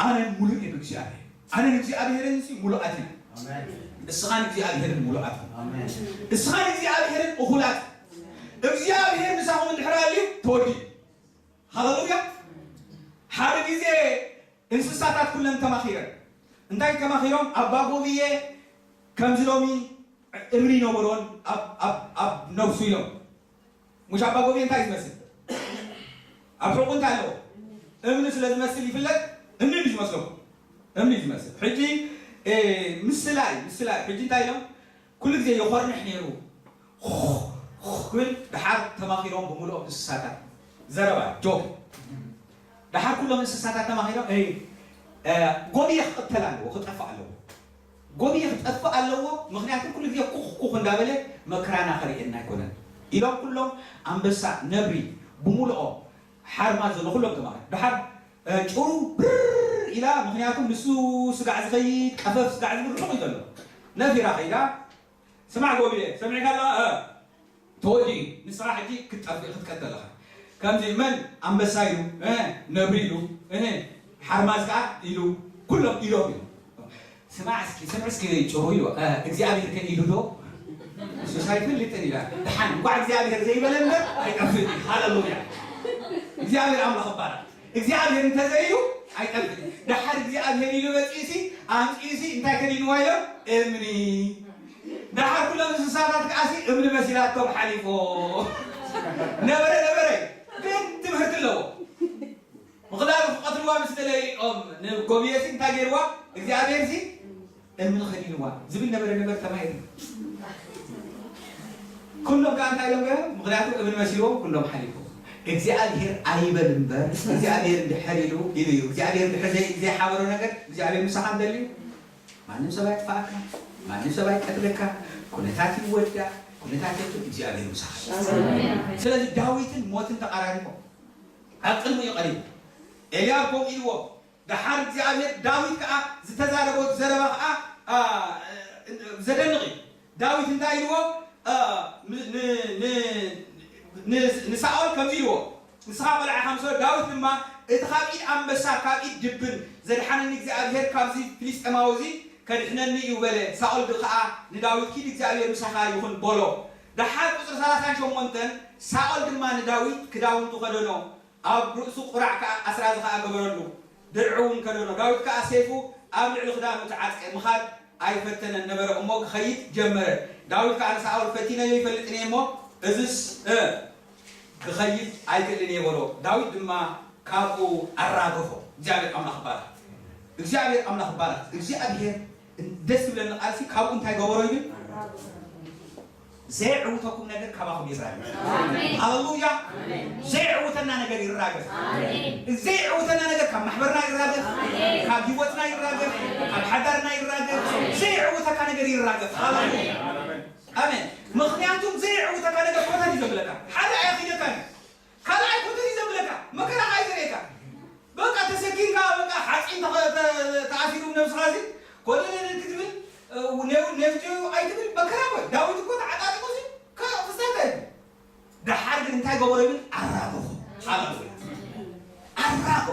ኣነ ሙሉእ እየ ብእግዚኣብሔር። ኣነ ንእግዚኣብሔርን ሲ ሙሉኣት ኢና። ኣሜን። እስኻ ንእግዚኣብሔርን ሙሉኣት። ኣሜን። እስኻ ንእግዚኣብሔርን እኹላት። እግዚኣብሔር ምሳኹም እንድሕር ኣልዩ ተወዲኡ። ሃሌሉያ። ሓደ ግዜ እንስሳታት ኩለን ተማኺረን። እንታይ ተማኺሮም? ኣባ ጎብየ ከምዚ ሎሚ እምኒ ነበሮን ኣብ፣ ኣብ፣ ኣብ ነብሱ ኢሎም። ሙሽ ኣባ ጎብየ እንታይ ዝመስል? ኣብ ሕቑ እንታይ ኣለዎ? እምኒ ስለ ዝመስል ይፍለጥ። እምኒ እዩ ዝመስለኩም? እምኒ እዩ ዝመስል። ሕጂ፣ እ፣ ምስላ እዩ፣ ምስላ እዩ። ሕጂ እንታይ ኢሎም? ኩሉ ግዜ ይኾርንሕ ነይሩ። ክብል ደሓር ተማኺሮም ብምልኦም እንስሳታት። ዘረባ፣ ጆክ። ደሓር ኩሎም እንስሳታት ተማኺሮም፣ "እይ፣ እ፣ ጎብየ ክቕተል ኣለዎ፣ ክጠፍእ ኣለዎ። ጎብየ ክጠፍእ ኣለዎ፣ ምኽንያቱ ኩሉ ግዜ ኩኽ ኩኽ እንዳበለ መከራና ከርእየና ኣይኮነን" ኢሎም ኩሎም ኣንበሳ፣ ነብሪ፣ ብምልኦም ሓርማዝ ዘሎ ኩሎም ተማኺሮም። ደሓር፣ እ፣ ጭሩ ብር ኢላ፣ ምኽንያቱ ንሱ ስጋዕ ዝኸይድ፣ ቀፈፍ ስጋዕ ዝብል ርሑቕ እዩ ዘሎ። ነፊራ ከይዳ፣ "ስማዕ ጎብየ፣ ሰሚዕካ ኣለኻ? እ፣ ተወዲኡ፣ ንስኻ ሕጂ ክትጠፍእ፣ ክትቀተል ኢኻ። ከምዚ መን ኣንበሳ ኢሉ፣ እ፣ ነብሪ ኢሉ፣ እ፣ ሓርማዝ ከኣ ኢሉ፣ ኩሎም ኢሎም ኢሉ። ስማዕ እስኪ፣ ስምዕ እስኪ ጭሩ ኢሉ፣ እ፣ እግዚኣብሔር ከ ኢሉ ዶ?" ንሱስ ኣይፈልጥን ኢላ። ደሓን፣ እንኳዕ እግዚኣብሔር ዘይበለ እምበር ኣይጠፍእን እዩ። ሃሌሉያ። እግዚኣብሔር ኣምላኽ ይባረክ። እግዚኣብሔር እንተዘይሉ ኣይጠፍእን። ደሓር እግዚኣብሔር ኢሉ መጺኡሲ፣ ኣምጺኡሲ እንታይ ከዲንዋ ኢሎም? እምኒ። ደሓር ኩሎም እንስሳታት ከኣሲ እምኒ መሲላቶም ሓሊፎ። ነበረ ነበረ፣ ግን ትምህርቲ ኣለዎ። ምኽንያቱ ክቐትልዋ ምስ ደለዩ፣ ኦም፣ ንጎብየሲ እንታይ ገይርዋ? እግዚኣብሔርሲ እምኒ ኸዲንዋ ዝብል ነበረ ነበር ተማሂሩ። ኩሎም ከኣ እንታይ ኢሎም ገይሮም? ምኽንያቱ እምኒ መሲልዎም ኩሎም ሓሊፎም። እግዚኣብሔር ኣይበል እምበር፣ እግዚኣብሔር እንድሕር ኢሉ፣ ኢሉ እዩ። እግዚኣብሔር እንድሕር ዘይ-፣ ዘይሓበሮ ነገር እግዚኣብሔር ምሳኻ እንደልዩ። ማንም ሰብ ኣይጥፋኣካ፣ ማንም ሰብ ኣይቀትለካ፣ ኩነታት ይወዳእ፣ ኩነታት የቱ እግዚኣብሔር ምሳኻ። ኣሜን። ስለዚ ዳዊትን ሞትን ተቐራሪቦም ኣብ ቅድሚኡ ቀሪቡ። ኤልያብ ከምኡ ኢልዎ፣ ደሓር እግዚኣብሔር ዳዊት ከኣ ዝተዛረቦ ዘረባ ከኣ ኣ፣ ዘደንቕ እዩ። ዳዊት እንታይ ኢልዎ? ኣ፣ ን-፣ ን-፣ ን-፣ ን-፣ ንሳኦል ከምዚ ኢልዎ፣ ንስኻ ቆልዓ ኢኻ ምስ በሎ፣ ዳዊት ድማ፣ "እቲ ካብ ኢድ ኣንበሳ፣ ካብ ኢድ ድብን ዘድሓነኒ እግዚኣብሄር ካብዚ ፍልስጤማዊ እዚ ከድሕነኒ እዩ" በለ። ሳኦል ድ-፣ ከኣ ንዳዊት፣ "ኪድ፣ እግዚኣብሄር ምሳኻ ይኹን" በሎ። ደሓር ቁጽሪ ሰላሳን ሸሞንተን፣ ሳኦል ድማ ንዳዊት ክዳውንቱ ከደኖ፣ ኣብ ርእሱ ቁራዕ ከኣ ኣስራዚ ከኣ ገበረሉ፣ ድርዒ እውን ከደኖ። ዳዊት ከኣ ሴፉ ኣብ ልዕሊ ክዳኑ ተዓጥቀ፣ ምኻድ ኣይፈተነን ነበረ እሞ ክኸይድ ጀመረ። ዳዊት ከኣ ንሳኦል፣ "ፈቲነዮ ይፈልጥን እየ እሞ፣ እዝስ፣ እ፣ ክኸይድ ኣይክእልን እየ" በሎ። ዳዊት ድማ ካብኡ ኣራገፎ። እግዚኣብሔር ኣምላኽ ይባረኽ። እግዚኣብሔር ኣምላኽ ይባረኽ። እግዚኣብሔር ደስ ዝብለኒ ቃልሲ ካብኡ እንታይ ገበሮ ይብል? ዘይዕውተኩም ነገር ካባኹም ይራገፍ። ኣሜን። ሃሌሉያ። ኣሜን። ዘይዕውተና ነገር ይራገፍ። ኣሜን። ዘይዕውተና ነገር ካብ ማሕበርና ይራገፍ፣ ኣሜን። ካብ ህይወትና ይራገፍ፣ ካብ ሓዳርና ይራገፍ። ዘይዕውተካ ነገር ይራገፍ። ሃሌሉያ። ኣሜን። ምኽንያቱም ዘይዕውተካ ነገር ኮተት እዩ ዘብለካ። ሓደ ኣያኺደካ እዩ። ካልኣይ ኮተት እዩ ዘብለካ። መከራ ከኣ እዩ ዘርእየካ። በቃ ተሰኪምካ፣ በቃ ሓፂን ተኸ-፣ ተ-፣ ተኣሲሩ ነብስኻ ሲ ኮለለለ ክትብል፣ እ፣ ኔው-፣ ኔፍጆ ኣይትብል፣ መከራ እኮ እዩ። ዳዊት እኮ ተዓጣጢቑ ሲ ከ-፣ ክሳተ እዩ። ደሓር ግን እንታይ ገበሮ ይብል? ኣራገፎ። ሃሌሉያ። ኣራገፎ።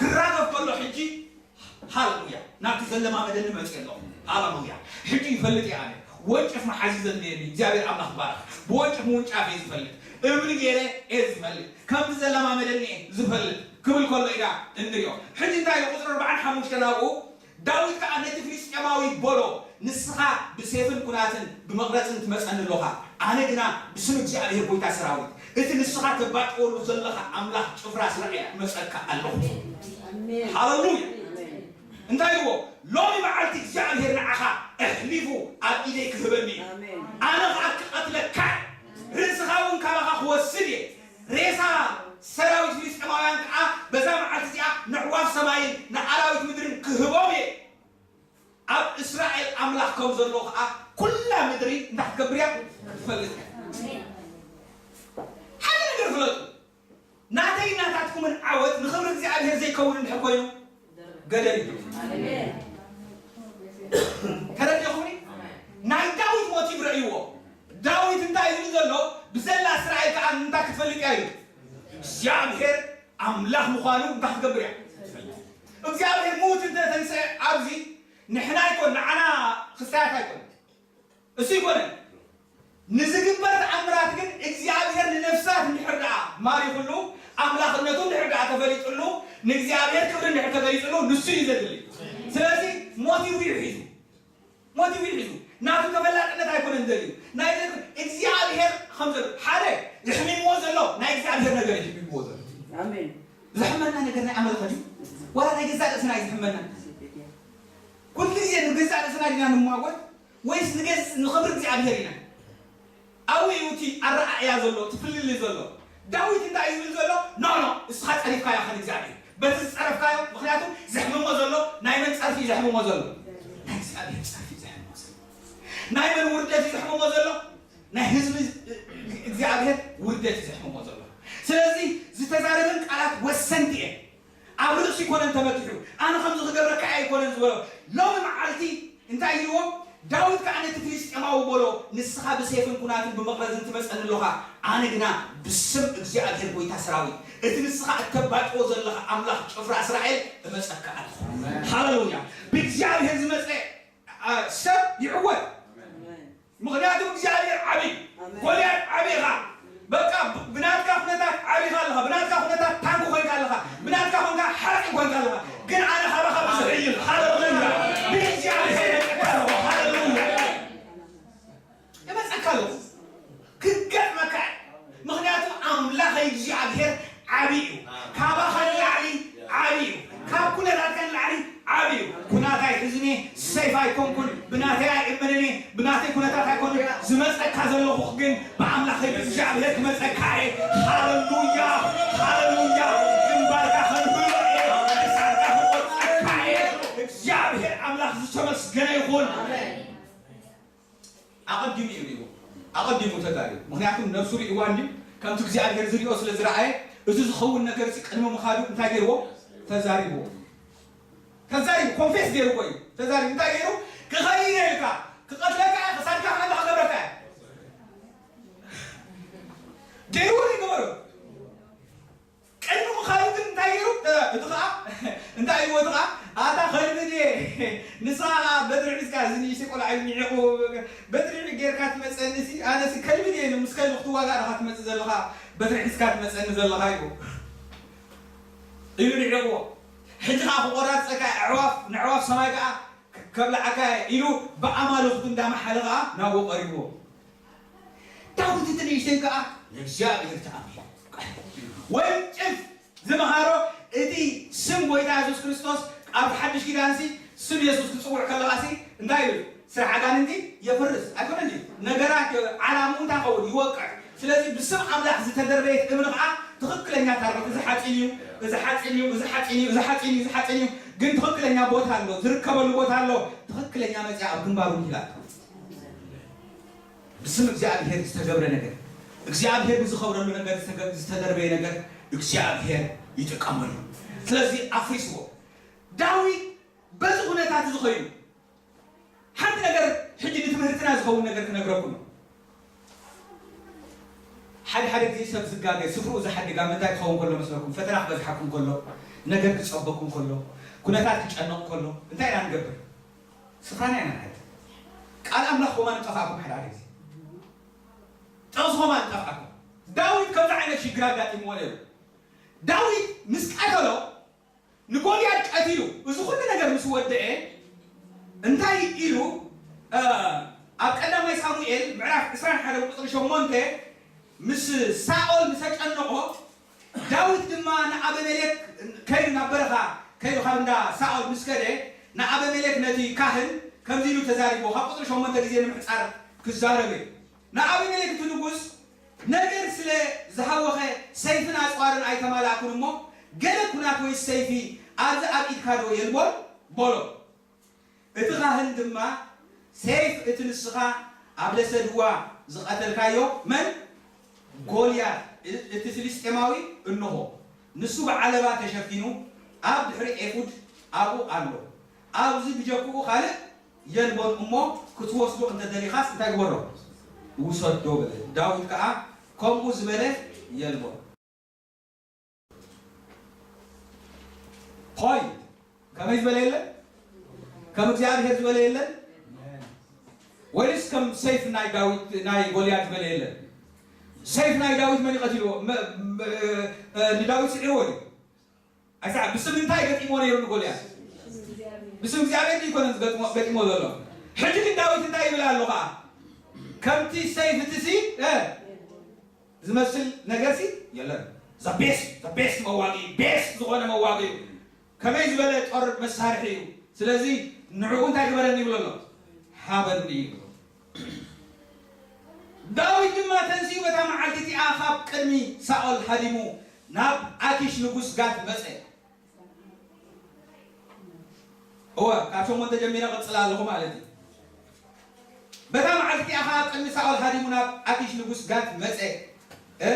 ክራገፍ ከሎ ሕጂ፣ ሃሌሉያ፣ ናብቲ ዘለማመደኒ መፅእ ኣለኹ። ሃሌሉያ። ሕጂ ይፈልጥ እየ ኣነ። ወንጭፍ መሓዚ ዘድልየኒ እግዚኣብሔር ኣምላኽ ይባረኽ። ብወንጭፍ ምውንጫፍ እየ ዝፈልጥ። እምኒ ገይረ እየ ዝፈልጥ። ከምዚ ዘላማመደኒ እየ ዝፈልጥ ክብል ከሎ ኢና እንሪኦ። ሕጂ እንታይ ኢሉ ቁፅሪ ኣርባዓን ሓሙሽተን ኣብኡ፣ ዳዊት ከኣ ነቲ ፍልስጤማዊ በሎ፣ "ንስኻ ብሴፍን ኲናትን ብመቕረጽን ትመጸኒ ኣሎኻ፣ ኣነ ግና ብስም እግዚኣብሔር ጐይታ ሰራዊት፣ እቲ ንስኻ ተባጥወሉ ዘለኻ ኣምላኽ ጭፍራ እስራኤል እመጸካ ኣለኹ።" ኣሜን። ሃሌሉያ። ኣሜን። እንታይ ኢልዎ? "ሎሚ መዓልቲ እግዚኣብሔር ንዓኻ ኣሕሊፉ ኣብ ኢደይ ክህበኒ እዩ። ኣሜን። ኣነ ኸኣ ክቐትለካ እየ። ርእስኻ እውን ካባኻ ክወስድ እየ። ሬሳ ሰራዊት ፍልስጤማውያን ከኣ በዛ መዓልቲ እዚኣ ነዕዋፍ ሰማይን ንኣራዊት ምድርን ክህቦም እየ። ኣብ እስራኤል ኣምላኽ ከም ዘሎ ከኣ ኩላ ምድሪ እንታይ ክትገብር እያ? ክትፈልጥ እያ።" ሓደ ነገር ፍለጡ። ናተይ ናታትኩምን ዓወት ንኽብሪ እግዚኣብሔር ዘይከውን እንድሕር ኮይኑ፣ ገደል እዩ። ኣሜን። ተረዲእኹምኒ? ናይ ዳዊት ሞቲቭ ረእይዎ። ዳዊት እንታይ እዩ ዝብል ዘሎ? ብዘላ እስራኤል ከኣ እንታይ ክትፈልጥ እያ ኢሉ? እግዚኣብሔር ኣምላኽ ምዃኑ እንታይ ክትገብር እያ? እግዚኣብሔር ምዉት እንተ ተንስአ ኣብዚ ንሕና ኣይኮን፣ ንዓና ክስታያት ኣይኮን። እሱ ኣይኮነን። ንዝግበር ተኣምራት ግን እግዚኣብሔር ንነፍሳት እንድሕር ደኣ ማሪኹሉ፣ ኣምላኽነቱ እንድሕር ደኣ ተፈሊጡሉ፣ ንእግዚኣብሔር ክብሪ እንድሕር ተገሊጹሉ፣ ንሱ እዩ ዘድሊ። ስለዚ ሞቲቭ እዩ ሒዙ። ሞቲቭ እዩ ሒዙ። ናቱ ተፈላጥነት ኣይኮነን ዘድልዩ። ናይ ዘድ-፣ እግዚኣብሔር ከም ዘሎ፣ ሓደ የሕሚምዎ ዘሎ፣ ናይ እግዚኣብሔር ነገር እዩ የሕሚምዎ ዘሎ። ኣሜን። ዘሕመና ነገር ናይ ኣመልኸ ድዩ? ዋላ ናይ ገዛእ ርእስና እዩ ዘሕመና? ኩሉ ግዜ ንገዛእ ርእስና ዲና ንሟጎት? ወይስ ንገዝ-፣ ንኽብሪ እግዚኣብሔር ኢና? ኣብኡ እዩ እቲ ኣረኣእያ ዘሎ፣ እቲ ፍልልይ ዘሎ። ዳዊት እንታይ እዩ ዝብል ዘሎ? ኖ፣ ኖ፣ እስኻ ጸሪፍካዮ ኸን እግዚኣብሔር። በቲ ዝጸረፍካዮ፣ ምኽንያቱ ዘሕምሞ ዘሎ፣ ናይ መን ጸርፊ እዩ ዘሕምሞ ዘሎ? ናይ እግዚኣብሔር ጸርፊ እዩ ዘሕምሞ ዘሎ። ናይ መን ውርደት እዩ ዘሕምሞ ዘሎ? ናይ ህዝቢ እግዚኣብሔር ውርደት እዩ ዘሕምሞ ዘሎ። ስለዚ ዝተዛረበን ቃላት ወሰንቲ እየን። ኣብ ርእሱ ኣይኮነን ተመኪሑ፣ ኣነ ከምዚ ክገብረካ እየ ኣይኮነን ዝበሎ። ሎሚ መዓልቲ እንታይ ኢልዎ? ዳዊት ከኣ ነቲ ፍልስጤማዊ በሎ፣ "ንስኻ ብሴፍን ኲናትን ብመቕረዝን ትመጸኒ ኣሎኻ፣ ኣነ ግና ብስም እግዚኣብሔር ጐይታ ሰራዊት፣ እቲ ንስኻ እተባጥዎ ዘለኻ ኣምላኽ ጭፍራ እስራኤል እመጸካ ኣለኹ።" ሃሌሉያ! ብእግዚኣብሔር ዝመጸ፣ ኣ፣ ሰብ ይዕወት። ኣሜን። ምኽንያቱ እግዚኣብሔር ዓቢ፣ ኣሜን። ጎልያድ ዓቢ ኢኻ። በቃ ብ-፣ ብናትካ ኩነታት ዓቢ ኢኻ ኣለኻ፣ ብናትካ ኩነታት ታንክ ኮይንካ ኣለኻ፣ ብናትካ ኮንካ ሓፂን ኮይንካ ኣለኻ። ግን ኣነ ካባኻ ብዙሕ እይል። ሃሌሉያ። ብእግዚኣብሔር የመፀካ ኣለኹ። ሃሌሉያ። የመፀካ ኣለኹ። ክገጥመካ እየ። ምኽንያቱ ኣምላኸይ እግዚኣብሔር ዓቢ እዩ። ካባኻ ንላዕሊ ዓቢ እዩ። ካብ ኩነታትካ ንላዕሊ ዓቢ እዩ። ኩናት ኣይሕዝን እየ፣ ሰይፍ ኣይኮንኩን፣ ብናተይ ኣይእመንን እየ፣ ብናተይ ኩነታት ኣይኮንን ዝመጸካ ዘለኹ፣ ግን ብኣምላኸይ ብእግዚኣብሔር ክመጸካ እየ። ሃሌሉያ፣ ሃሌሉያ። ግንባርካ ከንብሮ እየ፣ ክሳድካ ክቆርጸካ እየ። እግዚኣብሔር ኣምላኽ ዝተመስገነ ይኹን። ኣቐዲሙ እዩ ሪእዎ። ኣቐዲሙ ተዛሪቡ። ምኽንያቱም ነብሱ ሪእዋ እንድዩ። ከምቲ እግዚኣብሔር ዝሪኦ ስለ ዝረኣየ፣ እዚ ዝኸውን ነገር እዚ ቅድሚ ምኻዱ እንታይ ገይርዎ? ተዛሪብዎ። ተዛሪቡ፣ ኮንፌስ ገይሩ እኮ እዩ። ተዛሪቡ እንታይ ገይሩ? ክኸይድ ኢልካ ክቐትለካ እየ፣ ክሳድካ ክቐንዶ ክገብረካ እየ። ገይሩ እውን ይገበሮ። ቅድሚ ምኻዱ ግን እንታይ ገይሩ? እ፣ እቲ ኸዓ እንታይ ኢልዎ? እቲ ኸዓ ኣታ ከልቢ ድየ? ንስኻ ኸዓ በትሪ ሒዝካ፣ እዚ ንእሽተይ ቆልዓ ኢሉ ንዒቑ፣ በትሪ ጌርካ ትመፀኒ ሲ፣ ኣነ ሲ ከልቢ ድየ? ምስ ከልቢ ክትዋጋእ ዲኻ ትመፅእ ዘለኻ? በትሪ ሒዝካ ትመፀኒ ዘለኻ ኢሉ፣ ኢሉ ንዒቑዎ። ሕጂ ኸዓ ክቆራርፀካ ኣዕዋፍ፣ ንኣዕዋፍ ሰማይ ኸዓ ከብልዓካ እየ ኢሉ ብኣማልኽቱ እንዳመሓለ ኸዓ ናብኡ ቀሪብዎ። ዳዊት እቲ ንእሽተይ ከኣ ንእግዚኣብሔር ተኣሚኑ። ወንጭፍ ዝመሃሮ እቲ ስም ጎይታ የሱስ ክርስቶስ ኣብ ሓድሽ ኪዳንሲ ስም የሱስ ክጽውዕ ከለኻሲ እንታይ ኢሉ? ስራሕ ኣጋንንቲ የፍርስ ኣይኮነን ድዩ? ነገራት ዓላምኡ እንታይ ኸውን? ይወቅዕ። ስለዚ ብስም ኣምላኽ ዝተደርበየት እምኒ ኸዓ ትኽክለኛ ታርጌት፣ እዚ ሓፂን እዩ፣ እዚ ሓፂን እዩ፣ እዚ ሓፂን እዩ፣ እዚ ሓፂን እዩ፣ እዚ ሓፂን እዩ። ግን ትኽክለኛ ቦታ ኣሎ፣ ዝርከበሉ ቦታ ኣሎ። ትኽክለኛ መፅያ ኣብ ግንባሩ ይላል። ብስም እግዚኣብሔር ዝተገብረ ነገር፣ እግዚኣብሔር ብዝኸብረሉ ነገር ዝተገ-፣ ዝተደርበየ ነገር እግዚኣብሔር ይጥቀመሉ። ስለዚ ኣፍሪስዎ። ዳዊት በዚ ኩነታት እዚ ኸይኑ፣ ሓንቲ ነገር ሕጂ ንትምህርትና ዝኸውን ነገር ክነግረኩም ነው። ሓደ ሓደ ግዜ ሰብ ዝጋገ፣ ስፍርኡ ዝሓድግ ኣብ ምንታይ ክኸውን ከሎ መስለኩም? ፈተና ክበዝሓኩም ከሎ፣ ነገር ክጸበኩም ከሎ፣ ኩነታት ክጨነቕ ከሎ፣ እንታይ ኢና ንገብር? ስፍራና ኢና ንሓድግ። ቃል ኣምላኽ ከማን ጠፍኣኩም ሓደ ሓደ ግዜ። ጥቕሲ ከማን ጠፍኣኩም። ዳዊት ከምዚ ዓይነት ሽግር ኣጋጢምዎ ነይሩ። ዳዊት ምስ ቀተሎ፣ ንጎልያድ ቀቲሉ፣ እዚ ኩሉ ነገር ምስ ወደአ፣ እንታይ ኢሉ? እ፣ ኣብ ቀዳማይ ሳሙኤል ምዕራፍ ዕስራን ሓደን ቁጽሪ ሸሞንተ፣ ምስ ሳኦል ምስ ኣጨነቖ፣ ዳዊት ድማ ንኣበሜሌክ ከይዱ፣ ናብ በረኻ ከይዱ፣ ካብ እንዳ ሳኦል ምስ ከደ፣ ንኣበሜሌክ ነቲ ካህን ከምዚ ኢሉ ተዛሪብዎ፣ ካብ ቁጽሪ ሸሞንተ ግዜ ንምሕጻር ክዛረብ እዩ። ንኣበሜሌክ እቲ ንጉስ፣ ነገር ስለ ዝሃወኸ ሰይፍን ኣጽዋርን ኣይተማላእኩን እሞ፣ ገለ ኩናት ወይ ሰይፊ ኣብዚ ኣብ ኢድካ ዶ የልቦን? በሎ። እቲ ካህን ድማ፣ ሰይፍ እቲ ንስኻ ኣብ ለሰድዋ ዝቐተልካዮ መን? ጎልያድ እ-፣ እቲ ፍልስጤማዊ እንሆ፣ ንሱ ብዓለባ ተሸፊኑ ኣብ ድሕሪ ኤፉድ ኣብኡ ኣሎ። ኣብዚ ብጀክኡ ካልእ የልቦን እሞ፣ ክትወስዶ እንተ ደሊኻስ እንታይ ግበሮ? ውሰዶ በለ። ዳዊት ከኣ ከምኡ ዝበለ የልቦን። ፖይንት። ከመይ ዝበለ የለን? ከም እግዚኣብሔር ዝበለ የለን? ወይስ ከም ሰይፍ ናይ ዳዊት፣ ናይ ጎልያድ ዝበለ የለን? ሰይፍ ናይ ዳዊት መን እዩ ቀቲልዎ? መ-፣ መ-፣ እ፣ ንዳዊት ስዒርዎ እዩ? ኣይሰ-፣ ብስም እንታይ ገጢሞ ነይሩ ንጎልያድ? ብስም እግዚኣብሔር ድዩ ይኮነ ገጥሞ፣ ገጢሞ ዘሎ? ሕጂ ግን ዳዊት እንታይ ይብል ኣሎ ኸዓ? ከምቲ ሰይፍ እቲ ሲ፣ እ፣ ዝመስል ነገር ሲ የለን። The best፣ the best መዋጊ፣ ቤስት ዝኾነ መዋጊ እዩ። ከመይ ዝበለ ጦር መሳርሒ እዩ። ስለዚ ንዕኡ እንታይ ግበረኒ ይብሎ ኣሎ? ሃበኒ ይብሎ። ዳዊት ድማ ተንሲኡ በታ መዓልቲ እቲኣ ካብ ቅድሚ ሳኦል ሃዲሙ ናብ ኣኪሽ ንጉስ ጋት መጸ። እወ፣ ካብ ሸሞንተ ጀሚረ እቕጽል ኣለኹ ማለት እዩ። በታ መዓልቲ እቲኣ ኸኣ ቅድሚ ሳኦል ሃዲሙ ናብ ኣኪሽ ንጉስ ጋት መጸ። እ?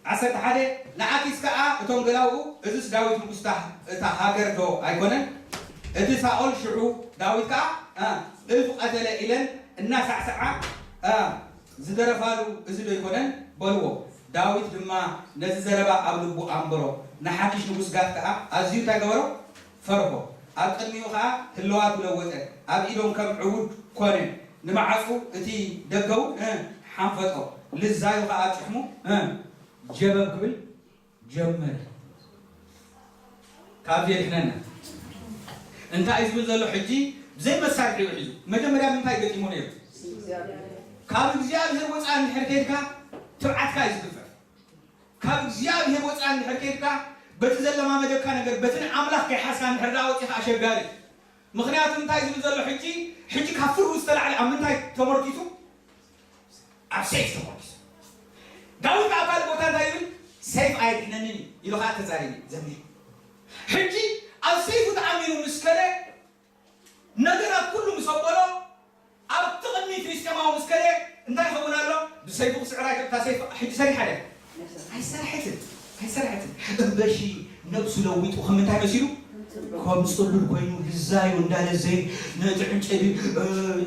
ዓሰርተ ሓደ፣ ንኣኪስ ከኣ እቶም ገላውኡ፣ "እዝስ ዳዊት ንጉስ እታ፣ እታ ሃገር ዶ ኣይኮነን? እቲ ሳኦል ሽዑ ዳዊት ከኣ፣ እ፣ እልፍ ቀተለ" ኢለን እናሳዕሰዓ፣ እ፣ ዝደረፋሉ እዚ ዶ ኣይኮነን? በልዎ። ዳዊት ድማ ነዚ ዘረባ ኣብ ልቡ ኣንበሮ። ንሓኪሽ ንጉስ ጋት ከኣ ኣዝዩ እንታይ ገበሮ? ፈርሆ። ኣብ ቅድሚኡ ኸኣ ህልዋቱ ለወጠ። ኣብ ኢዶም ከም ዕውድ ኮነ። ንማዕጹ እቲ ደገ እውን፣ እ፣ ሓንፈጦ። ልዛዩ ኸኣ ኣብ ጭሕሙ፣ እ፣ ጀበብ ክብል ጀመረ። ካብዚ የድሕነና። እንታይ እዩ ዝብል ዘሎ ሕጂ? ብዘይ መሳርሒ እዩ ሒዙ። መጀመርያ ብምንታይ ገጢሙ ነይሩ? ካብ እግዚኣብሔር ወፃኢ እንድሕር ከይድካ ትብዓትካ እዩ ዝግፈፍ። ካብ እግዚኣብሔር ወፃኢ እንድሕር ከይድካ በቲ ዘለማመደካ ነገር፣ በቲ ንኣምላኽ ከይሓዝካ እንድሕር ደኣ ወፂኻ ኣሸጋሪ። ምኽንያቱ እንታይ ዝብል ዘሎ ሕጂ? ሕጂ ካብ ፍርሁ ዝተላዕለ ኣብ ምንታይ ተመርኪሱ? ኣብ ሰይፍ ተመርኪሱ። ዳዊት ኣብ ካልእ ቦታ እንታይ ይብል? "ሰይፍ ኣየድሕነንን እዩ" ኢሉ ኸዓ ተዛሪቡ ዘሚሩ። ሕጂ ኣብ ሰይፉ ተኣሚኑ ምስ ከደ፣ ነገራት ኩሉ ምስ ኣበሎ፣ ኣብቲ ቅድሚ ፍልስጤማዊ ምስ ከደ እንታይ ይኸውን ኣሎ? ብሰይፉ ክስዕራ ይከ-፣ እታ ሰይፍ ሕጂ ሰሪሓ ድያ? ኣይሰራሐትን፣ ኣይሰራሐትን። እምበሺ ነብሱ ለዊጡ ከም እንታይ መሲሉ? ከም ጽሉል ኮይኑ ልዛዩ እንዳለዘየ ነቲ ዕንጨዲ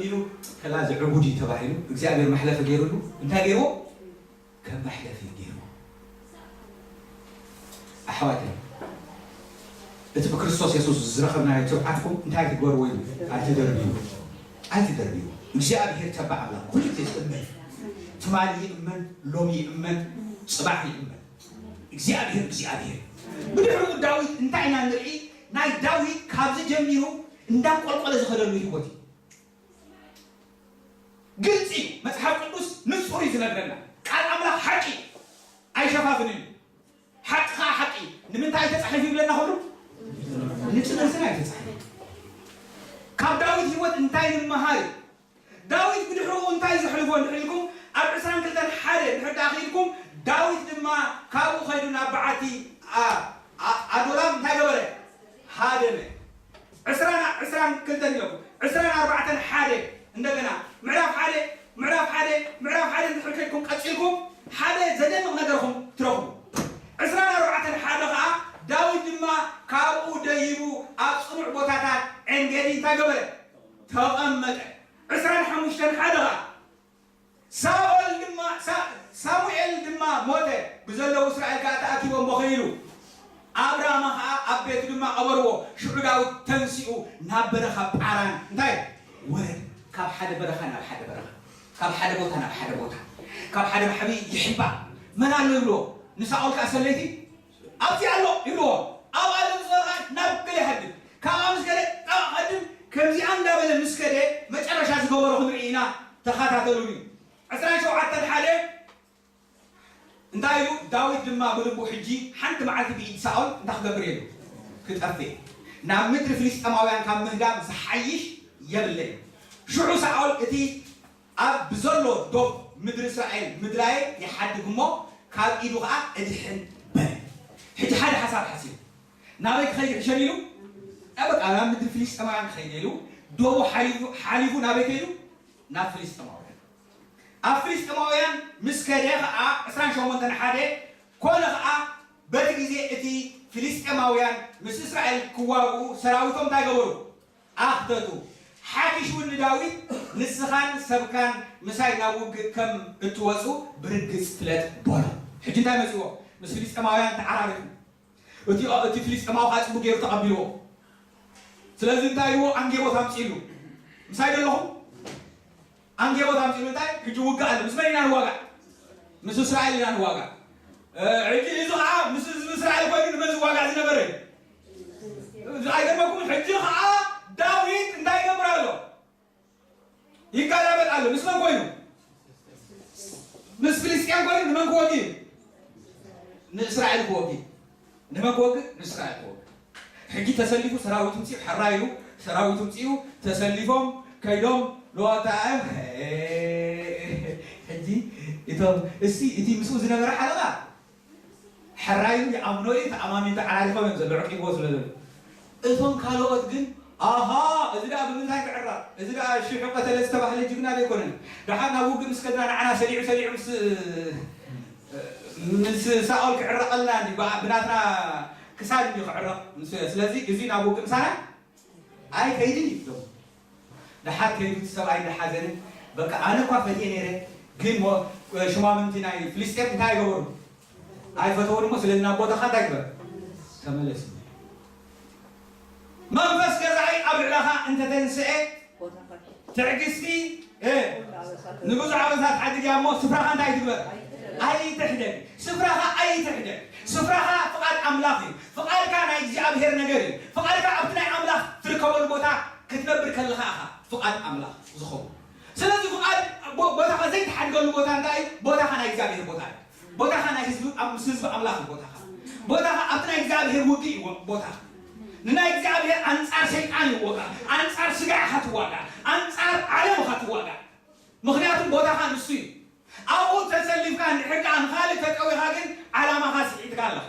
ኢሉ ከላ ዝዕቡድ እዩ ተባሂሉ እግዚኣብሔር መሕለፊ ገይሩሉ እንታይ ገይርዎ? ከም መሕለፊ ገይርዎ። ኣሕዋተይ እቲ ብክርስቶስ የሱስ ዝረኸብናዮ ትብዓትኩም እንታይ ትግበርዎ እዩ? ኣይትደርብዩ። ኣይትደርብዩ። እግዚኣብሔር ተባዕ ኣምላኽ ኩሉ ግዜ ዝእመን ትማሊ ይእመን ሎሚ ይእመን ጽባሕ ይእመን እግዚኣብሔር እግዚኣብሔር። ብድሕሪኡ ዳዊት እንታይ ኢና ንርኢ? ናይ ዳዊት ካብዚ ጀሚሩ እንዳቆልቆለ ዝኸደሉ ህይወት እዩ። ግልፂ እዩ። መፅሓፍ ቅዱስ ንፁር እዩ ዝነግረና። ቃል ኣምላኽ ሓቂ ኣይሸፋፍንን እዩ። ሓቂ ከዓ ሓቂ እዩ። ንምንታይ ተፃሒፉ ይብለና? ኩሉ ንፅድርትና እዩ ተፃሒፉ። ካብ ዳዊት ህይወት እንታይ ንምሃር እዩ? ዳዊት ብድሕሪኡ እንታይ ዘሕልፎ እንድሕር ኢልኩም ኣብ ዕስራን ክልተን ሓደ እንድሕር ደኣ ኽኢልኩም ዳዊት ድማ ካብኡ ኸይዱ ናብ በዓቲ ኣዶላም እንታይ ገበረ? ሃደመ። ዕስራን ዕስራን ክልተን ኢለኩም ዕስራን ኣርባዕተን ሓደ እንደገና ምዕራፍ ሓደ ምዕራፍ ሓደ ምዕራፍ ሓደ እንድሕር ከድኩም ቀፂልኩም ሓደ ዘደንቕ ነገርኹም ትረኽቡ። ዕስራን ኣርባዕተን ሓደ ኸዓ ዳዊት ድማ ካብኡ ደይቡ ኣብ ፅኑዕ ቦታታት ዔንጌዲ እንታይ ገበረ? ተቐመጠ። ዕስራን ሓሙሽተን ሓደ ኸዓ ሳኦል ድማ ሳሙኤል ድማ ሞተ፣ ብዘለዉ እስራኤል ከኣ ተኣኪቦም በኸይሉ ኣብ ራማ ኸኣ ኣብ ቤቱ ድማ ቀበርዎ። ሽዑ ዳዊት ተንሲኡ ናብ በረኻ ጳራን እንታይ ወረደ። ካብ ሓደ በረኻ ናብ ሓደ በረኻ፣ ካብ ሓደ ቦታ ናብ ሓደ ቦታ፣ ካብ ሓደ ባሕሪ ይሕባእ። መን ኣሎ ይብልዎ? ንሳኦል ከኣ ሰለይቲ ኣብዚኣ ኣሎ ይብልዎ። ኣብኣ ለምፅኦ ከኣ ናብ ገለ ይሃድም፣ ካብኣ ምስ ገለ ካብኣ ክሃድም። ከምዚኣ እንዳበለ ምስ ከደ መጨረሻ ዝገበሮ ክንርኢ ኢና። ተኸታተሉኒ። ዕስራን ሸውዓተን ሓደ እንታይ ኢሉ? ዳዊት ድማ ብልቡ ሕጂ ሓንቲ መዓልቲ ብኢድ ሳኦል እንታይ ክገብር እየ ኢሉ? ክጠፍእ፣ ናብ ምድሪ ፍልስጤማውያን ካብ ምህዳም ዝሓይሽ የብለይ። ሽዑ ሳኦል እቲ ኣብ ብዘሎ ዶብ ምድሪ እስራኤል ምድላየ ይሓድግ እሞ ካብ ኢዱ ኸዓ እድሕን በለ። ሕጂ ሓደ ሓሳብ ሓሲቡ ናበይ ክኸይድ ሕሸል ኢሉ? በቃ ናብ ምድሪ ፍልስጤማውያን ክኸይድ ኢሉ ዶቡ ሓሊፉ ናበይ ከይዱ? ናብ ፍልስጤማውያን። ኣብ ፍልስጤማውያን ምስ ከደ ኸዓ ዕስራን ሸሞንተን ሓደ ኮነ ኸዓ በቲ ግዜ እቲ ፍልስጤማውያን ምስ እስራኤል ክዋግኡ ሰራዊቶም እንታይ ገበሩ? ኣኽተቱ። ሓኪሽ እውን ንዳዊት ንስኻን ሰብካን ምሳይ ናብ ውግእ ከም እትወፁ ብርግፅ ፍለጥ በሎ። ሕጂ እንታይ መፅዎ? ምስ ፍልስጤማውያን ተዓራሪኹ። እቲ እቲ ፍልስጤማዊ ከዓ ፅቡቅ ገይሩ ተቐቢልዎ። ስለዚ እንታይ ኢልዎ? ኣንጌቦት ኣምፅእሉ። ምሳይ ደለኹም ኣንጌቦት ኣምፅእሉ። እንታይ ሕጂ ውግእ ኣሎ። ምስ መን ኢና ንዋጋእ? ምስ እስራኤል ኢና ንዋጋእ። ሕጂ እዚ ከዓ ምስ ህዝቢ እስራኤል ኮይኑ ንመን ዝዋጋእ ዝነበረ እዩ? ኣይገርመኩም? ሕጂ ከዓ ዳዊት እንታይ ይገብር ኣሎ? ይጋላበጥ ኣሎ። ምስ መን ኮይኑ? ምስ ፍልስጥኤም ኮይኑ ንመን ክወግእ እዩ? ንእስራኤል ክወግእ። ንመን ክወግእ? ንእስራኤል ክወግእ። ሕጂ ተሰሊፉ ሰራዊቱ ምፅኡ ሕራ ኢሉ ሰራዊቱ ምፅኡ ተሰሊፎም ከይዶም ለዋታ ሕጂ እቶም እሲ እቲ ምስኡ ዝነበረ ሓለቓ ሕራይ ይኣምኖ እዩ ተኣማሚን ተዓራሪኾም እዮም ዘለዉ ዕቂቦ ስለ ዘለዉ እቶም ካልኦት ግን ኣሃ እዚ ደኣ ብምንታይ ክዕረቕ እዚ ደኣ ሽሑ ቀተለ ዝተባህለ ጅግና ዘይኮነን ደሓር ናብ ውግእ ምስ ከድና ንዓና ሰሊዑ ሰሊዑ ምስ ምስ ሳኦል ክዕረቐልና እንዲ ብናትና ክሳድ እንዲ ክዕረቕ ስለዚ እዚ ናብ ውግእ ምሳና ኣይከይድን እዩ ደሓር ከይዱ እቲ ሰብኣይ እንዳሓዘነ በቃ ኣነ እኳ ፈትየ ነይረ ግን ሽማምንቲ ናይ ፍልስጤም እንታይ ኣይገበሩ ኣይፈተውን እሞ ስለዚ ናብ ቦታኻ እንታይ ግበር ተመለስ መንፈስ ገዛኢ ኣብ ልዕለኻ እንተተንስአ ትዕግስቲ ንብዙሕ ዓመታት ሓድግ እያ እሞ ስፍራኻ እንታይ ትግበር ኣይትሕደግ ስፍራኻ ኣይትሕደግ ስፍራኻ ፍቓድ ኣምላኽ እዩ ፍቓድካ ናይ እግዚኣብሔር ነገር እዩ ፍቓድካ ኣብቲ ናይ ኣምላኽ ትርከበሉ ቦታ ክትነብር ከለኻ ኢኻ ፍቓድ ኣምላኽ ዝኸውን ስለዚ ፍቓድ ቦታኻ ዘይትሓድገሉ ቦታ እንታይ እዩ ቦታኻ ናይ እግዚኣብሔር ቦታ እዩ ቦታኻ ናይ ህዝቢ ኣብ ምስ ህዝቢ ኣምላኽ እዩ ቦታኻ ቦታኻ ኣብቲ ናይ እግዚኣብሔር ውግእ እዩ ቦታኻ ንናይ እግዚኣብሔር ኣንጻር ሰይጣን እዩ ዋጋ ኣንጻር ስጋ ኢኻ ትዋጋ ኣንጻር ዓለም ኢኻ ትዋጋ ምኽንያቱ ቦታኻ ንሱ እዩ ኣብኡ ተሰሊፍካ እንድሕር ደኣ ንኻልእ ተጠዊኻ ግን ዓላማኻ ስሒትካ ኣለኻ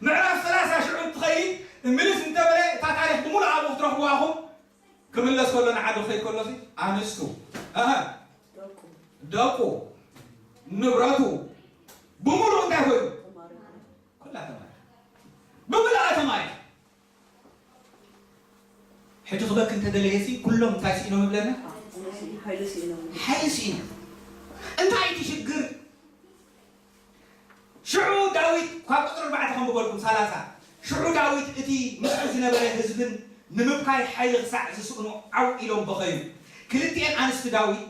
ምዕራፍ ሰላሳ ሽዑ እንትኸይድ ምልስ እንተበለ እታ ታሪኽ ብምሉእ ኣብኡ ክትረኽብዋ ኢኹም ክምለስ ከሎ ንዓዱ ክኸይድ ከሎ ኣንስቱ ደቁ ንብረቱ ብምሉእ እንታይ ኮይኑ ኩላ ተማሪ ብምሉኣ ተማሪ ሕጂ ክበኪ እንተደለየሲ ኩሎም እንታይ ስኢኖም ይብለና? ሓይሊ ስኢኖም። ሓይሊ ስኢኖም። እንታይ እቲ ሽግር? ሽዑ ዳዊት፣ ካብ ቁጽሪ ኣርባዕተ ከንብበልኩም፣ ሰላሳ። ሽዑ ዳዊት እቲ ምስኡ ዝነበረ ህዝብን ንምብካይ ሓይሊ ክሳዕ ዝስእኑ ዓው ኢሎም በኸዩ። ክልቲኤን ኣንስቲ ዳዊት፣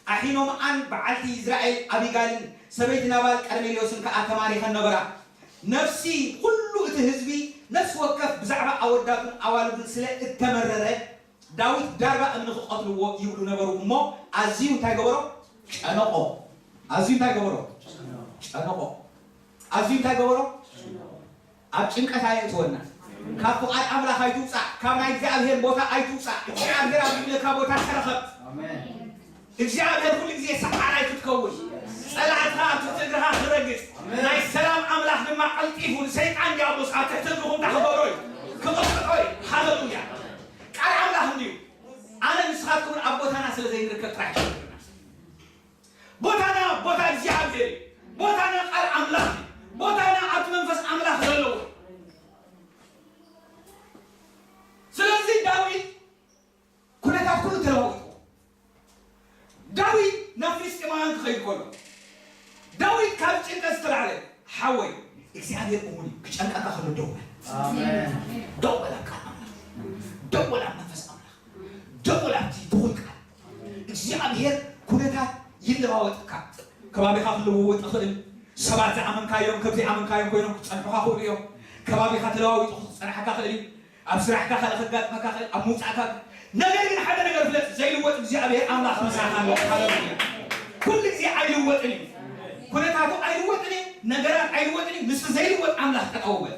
ኣሒኖምኣን በዓልቲ ይዝራኤል ኣቢጋልን ሰበይቲ ናባል ቀርሜሌዎስን ከኣ ተማሪኸን ነበራ። ነፍሲ ኩሉ እቲ ህዝቢ ነፍሲ ወከፍ ብዛዕባ ኣወዳቱን ኣዋልዱን ስለ እተመረረ፣ ዳዊት ዳርባ እምኒ ክቐትልዎ ይብሉ ነበሩ እሞ፣ ኣዝዩ እንታይ ገበሮ? ጨነቖ። ኣዝዩ እንታይ ገበሮ? ጨነቖ። ኣዝዩ እንታይ ገበሮ? ኣብ ጭንቀት ኣየእትወና። ካብ ፍቓድ ኣምላኽ ኣይትውጻእ። ካብ ናይ እግዚኣብሔር ቦታ ኣይትውጻእ። እግዚኣብሔር ኣብ ዝብለካ ቦታ ተረኸብ። እግዚኣብሔር ኩሉ ግዜ ሰዓራይ ክትከውን፣ ጸላእትኻ ኣብ ትሕቲ እግርኻ ክረግጽ፣ ናይ ሰላም ኣምላኽ ድማ ቀልጢፉ ንሰይጣን ዲያብሎስ ኣብ ትሕቲ እግርኹም እንታይ ክገብሮ እዩ? ክቕጥቅጦ እዩ። ሃለሉያ። ቃል ኣምላኽ እንድዩ። ኣነ ንስኻትኩምን ኣብ ቦታና ስለ ዘይንርከብ ጥራሕ ይሽግርና። ቦታና ቦታ እግዚኣብሔር እዩ። ቦታና ቃል ኣምላኽ እዩ። ቦታና ኣብቲ መንፈስ ኣምላኽ ዘለዎ። ስለዚ ዳዊት ኩነታት ኩሉ ተለዋዊጥዎ። ዳዊት ናብ ፍልስጤማውያን ክኸይድ ከሎ፣ ዳዊት ካብ ጭንቀት ዝተላዕለ፣ ሓወይ፣ እግዚኣብሔር እሙን እዩ፣ ክጨንቀካ ከሎ ደው በል። ኣሜን። ደው በል ኣብ ቃል ኣምላኽ። ደው በል ኣብ መንፈስ ኣምላኽ። ደው በል ኣብቲ ድኹል ቃል። እግዚኣብሔር ኩነታት ይለዋወጠካ። ከባቢኻ ክልውውጥ ይኽእል። ሰባት ዝኣመንካዮም ከም ዘይኣመንካዮም ኮይኖም ክጸንሑኻ ክኽእሉ እዮም። ከባቢኻ ተለዋዊጡ ክጸንሓካ ክኽእል እዩ። ኣብ ስራሕካ ካልእ ከጋጥመካ ክእል፣ ኣብ ምውጻእካ። ነገር ግን ሓደ ነገር ፍለጥ፣ ዘይልወጥ እግዚኣብሔር ኣምላኽ ምሳኻ ኣሎ። ሃለሉያ። ኩሉ ግዜ ኣይልወጥን እዩ። ኩነታቱ ኣይልወጥን እዩ። ነገራት ኣይልወጥን እዩ። ንሱ ዘይልወጥ ኣምላኽ ጠጠው በል።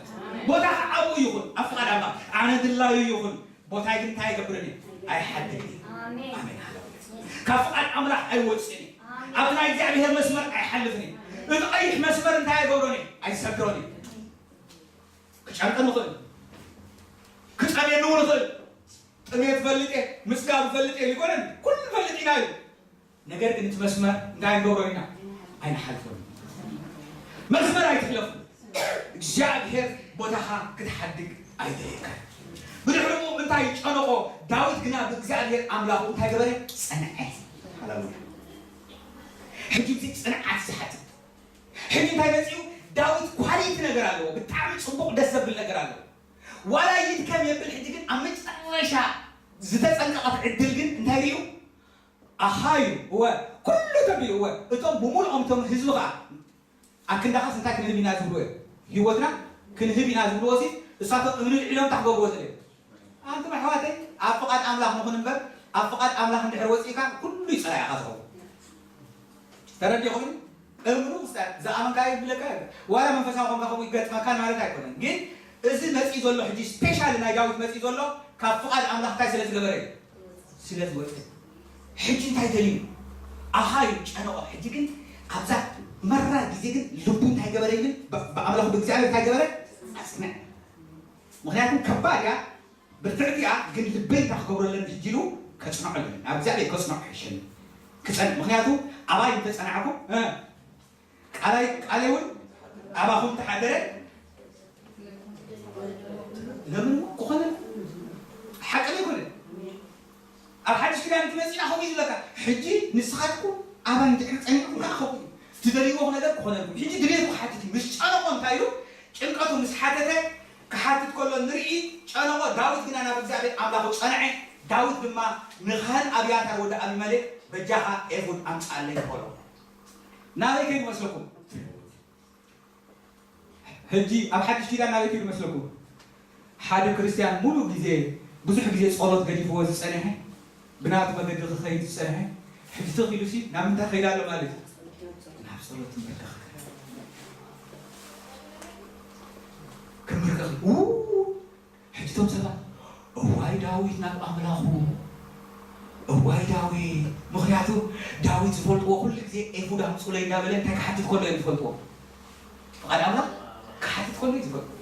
ቦታኻ ኣብኡ ይኹን፣ ኣብ ፍቓድ ኣምላኽ። ኣነ ድላዩ ይኹን። ቦታይ ግን እንታይ ኣይገብርን እዩ? ኣይሓድግን እዩ። ኣሜን። ኣሜን። ሃለሉያ። ካብ ፍቓድ ኣምላኽ ኣይወጽእን እዩ። ኣሜን። ኣብቲ ናይ እግዚኣብሔር መስመር ኣይሓልፍን እዩ። እቲ ቀይሕ መስመር እንታይ ኣይገብሮን እዩ? ኣይሰግሮን እዩ። ክጨንቀኒ ይኽእል፣ ክጸምየኒ እውን ይኽእል። ጥሜት ፈልጥ እየ፣ ምጽጋብ ፈልጥ እየ፣ ይኮነን ኩሉ ፈልጥ ኢና እዩ። ነገር ግን እቲ መስመር እንታይ ንገብሮ ኢና? ኣይንሓልፎን። መስመር ኣይትሕለፉ። እግዚኣብሔር ቦታኻ ክትሓድግ ኣይደልየካን። ብድሕሪኡ እንታይ ጨነቆ? ዳዊት ግና ብእግዚኣብሔር ኣምላኹ እንታይ ገበረ? ጸንዐ። ሃሌሉያ። ሕጂ እዚ ጽንዓት ዝሓትት። ሕጂ እንታይ መጺኡ? ዳዊት ኳሊቲ ነገር ኣለዎ። ብጣዕሚ ጽቡቕ ደስ ዘብል ነገር ኣለዎ። ዋላ ይድከም የብል። ሕጂ ግን ኣብ መጨረሻ ዝተጸንቀቐት ዕድል ግን እንታይ ሪኡ? ኣሃዩ፣ እወ፣ ኩሉ ተቢሉ፣ እወ፣ እቶም ብምሉኦም እቶም ህዝቢ ኸኣ ኣብ ክንዳኻስ እንታይ ክንህብ ኢና ዝብልዎ እዮም? ህይወትና ክንህብ ኢና ዝብልዎ ሲ እሳቶም እምኒ ልዒሎም እንታይ ክገብርዎ ዘድልዮም? ኣንቱም ኣሕዋተይ፣ ኣብ ፍቓድ ኣምላኽ ንኹን እምበር፣ ኣብ ፍቓድ ኣምላኽ እንድሕር ወጺእካ ኩሉ እዩ ጸላኢኻ ዝኸውን። ተረዲእኹም? እምኑ ክስታይ ዝኣመንካዮ ይብለካ እዩ። ዋላ መንፈሳዊ ኮንካ ከምኡ ይገጥመካን ማለት ኣይኮነን። ግን እዚ መጺኡ ዘሎ ሕጂ ስፔሻሊ ናይ ዳዊት መጺኡ ዘሎ ካብ ፍቓድ ኣምላኽ እንታይ ስለ ዝገበረ እዩ? ስለ ዝወጸ። ሕጂ እንታይ ደልዩ? ኣሃ እዩ ጨነቆ። ሕጂ ግን ኣብዛ መራር ግዜ ግን ልቡ እንታይ ገበረ ይብል? ብ-፣ ብኣምላኹ ብእግዚኣብሔር እንታይ ገበረ? ኣጽንዐ። ምኽንያቱ ከባድ እያ፣ ብርትዕቲ እያ፣ ግን ልበይ እንታይ ክገብሮ ኣለኒ ሕጂ ኢሉ ከጽንዖ ኣለኒ። ናብ እግዚኣብሔር ከጽንዖ ይሕሸኒ። ክጸንዕ፣ ምኽንያቱ ኣባይ እንተጸናዕኩ፣ እ፣ ቃላይ፣ ቃለይ እውን ኣባኹም ተሓደረ። ለምን ክኾነ ሓቂ ኣይኮነን። ኣብ ሓድሽ ኪዳን እንትመጺና ከምኡ እዩ ዝብለካ። ሕጂ ንስኻትኩም ኣባይ እንድሕር ጸኒዕኩም ከዓ ከምኡ እዩ። ትደልይዎ ነገር ክኾነልኩም። ሕጂ ድሌቱ ክሓትት እዩ። ምስ ጨነቆ እንታይ ኢሉ? ጭንቀቱ ምስ ሓተተ ክሓትት ከሎ ንርኢ። ጨነቆ፣ ዳዊት ግና ናብ እግዚኣብሔር ኣምላኹ ጸንዐ። ዳዊት ድማ ንኻህን ኣብያታር ወዲ ኣቢመሌክ በጃኻ ኤፉድ ኣምጽኣለይ በሎ። ናበይ ከይዱ መስለኩም? ሕጂ ኣብ ሓድሽ ኪዳን ናበይ ከይዱ መስለኩም? ሓደ ክርስትያን ሙሉእ ግዜ፣ ብዙሕ ግዜ ጸሎት ገዲፍዎ ዝጸንሐ፣ ብናቱ መገዲ ክኸይድ ዝጸንሐ፣ ሕጂ ትኽ ኢሉሲ ናብ ምንታይ ከይዱ ኣሎ ማለት እዩ? ናብ ጸሎት ክምብርከኽ። ክምብርከኽ። ው! ሕጂ እቶም ሰባት፣ እዋይ ዳዊት ናብ ኣምላኹ፣ እዋይ ዳዊት። ምኽንያቱ ዳዊት ዝፈልጥዎ ኩሉ ግዜ ኤፉድ ኣምጹለይ እንዳበለ እንታይ ክሓትት ከሎ እዮም ዝፈልጥዎ? ፍቓድ ኣምላኽ ክሓትት ከሎ እዩ ዝፈልጥዎ።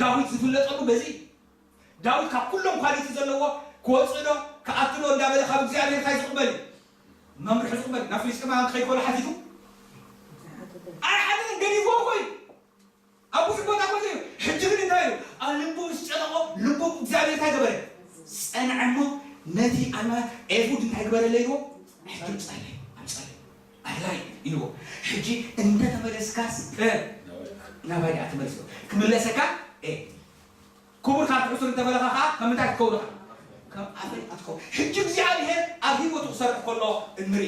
ዳዊት ዝፍለጠሉ በዚ። ዳዊት ካብ ኩሎም ኳሊቲ ዘለዎ ክወጽእ ዶ ክኣቱ ዶ እንዳበለ ካብ እግዚኣብሔር እንታይ ዝቕበል እዩ? መምርሒ ዝቕበል። ናብ ፍልስጤማውያን ክኸይድ ከሎ ሓቲቱ ኣይሓተተን፣ ገዲፍዎ እኮ እዩ። ኣብ ብዙሕ ቦታ ኮነ እዩ። ሕጂ ግን እንታይ እዩ? ኣብ ልቡ ምስ ጨነቆ፣ ልቡ እግዚኣብሔር እንታይ ገበረ? ንዓሞ ነቲ ኣልማ ኤፉድ እንታይ ግበረለይ ኢልዎ? ሕጂ ኣምጻለይ፣ ኣምጻለይ፣ ኣድላይ ኢልዎ። ሕጂ እንተተመለስካስ፣ እ፣ ናባይ ደኣ ተመለስ። ክምለሰካ፣ እ፣ ክቡር ካብ ትሕሱር እንተበለኻ ኸዓ፣ ከም እንታይ ክትከውን ኢኻ? ከም ኣፍሪ ክትከውን። ሕጂ እግዚኣብሔር ኣብ ህይወቱ ክሰርሕ ከሎ እንርኢ።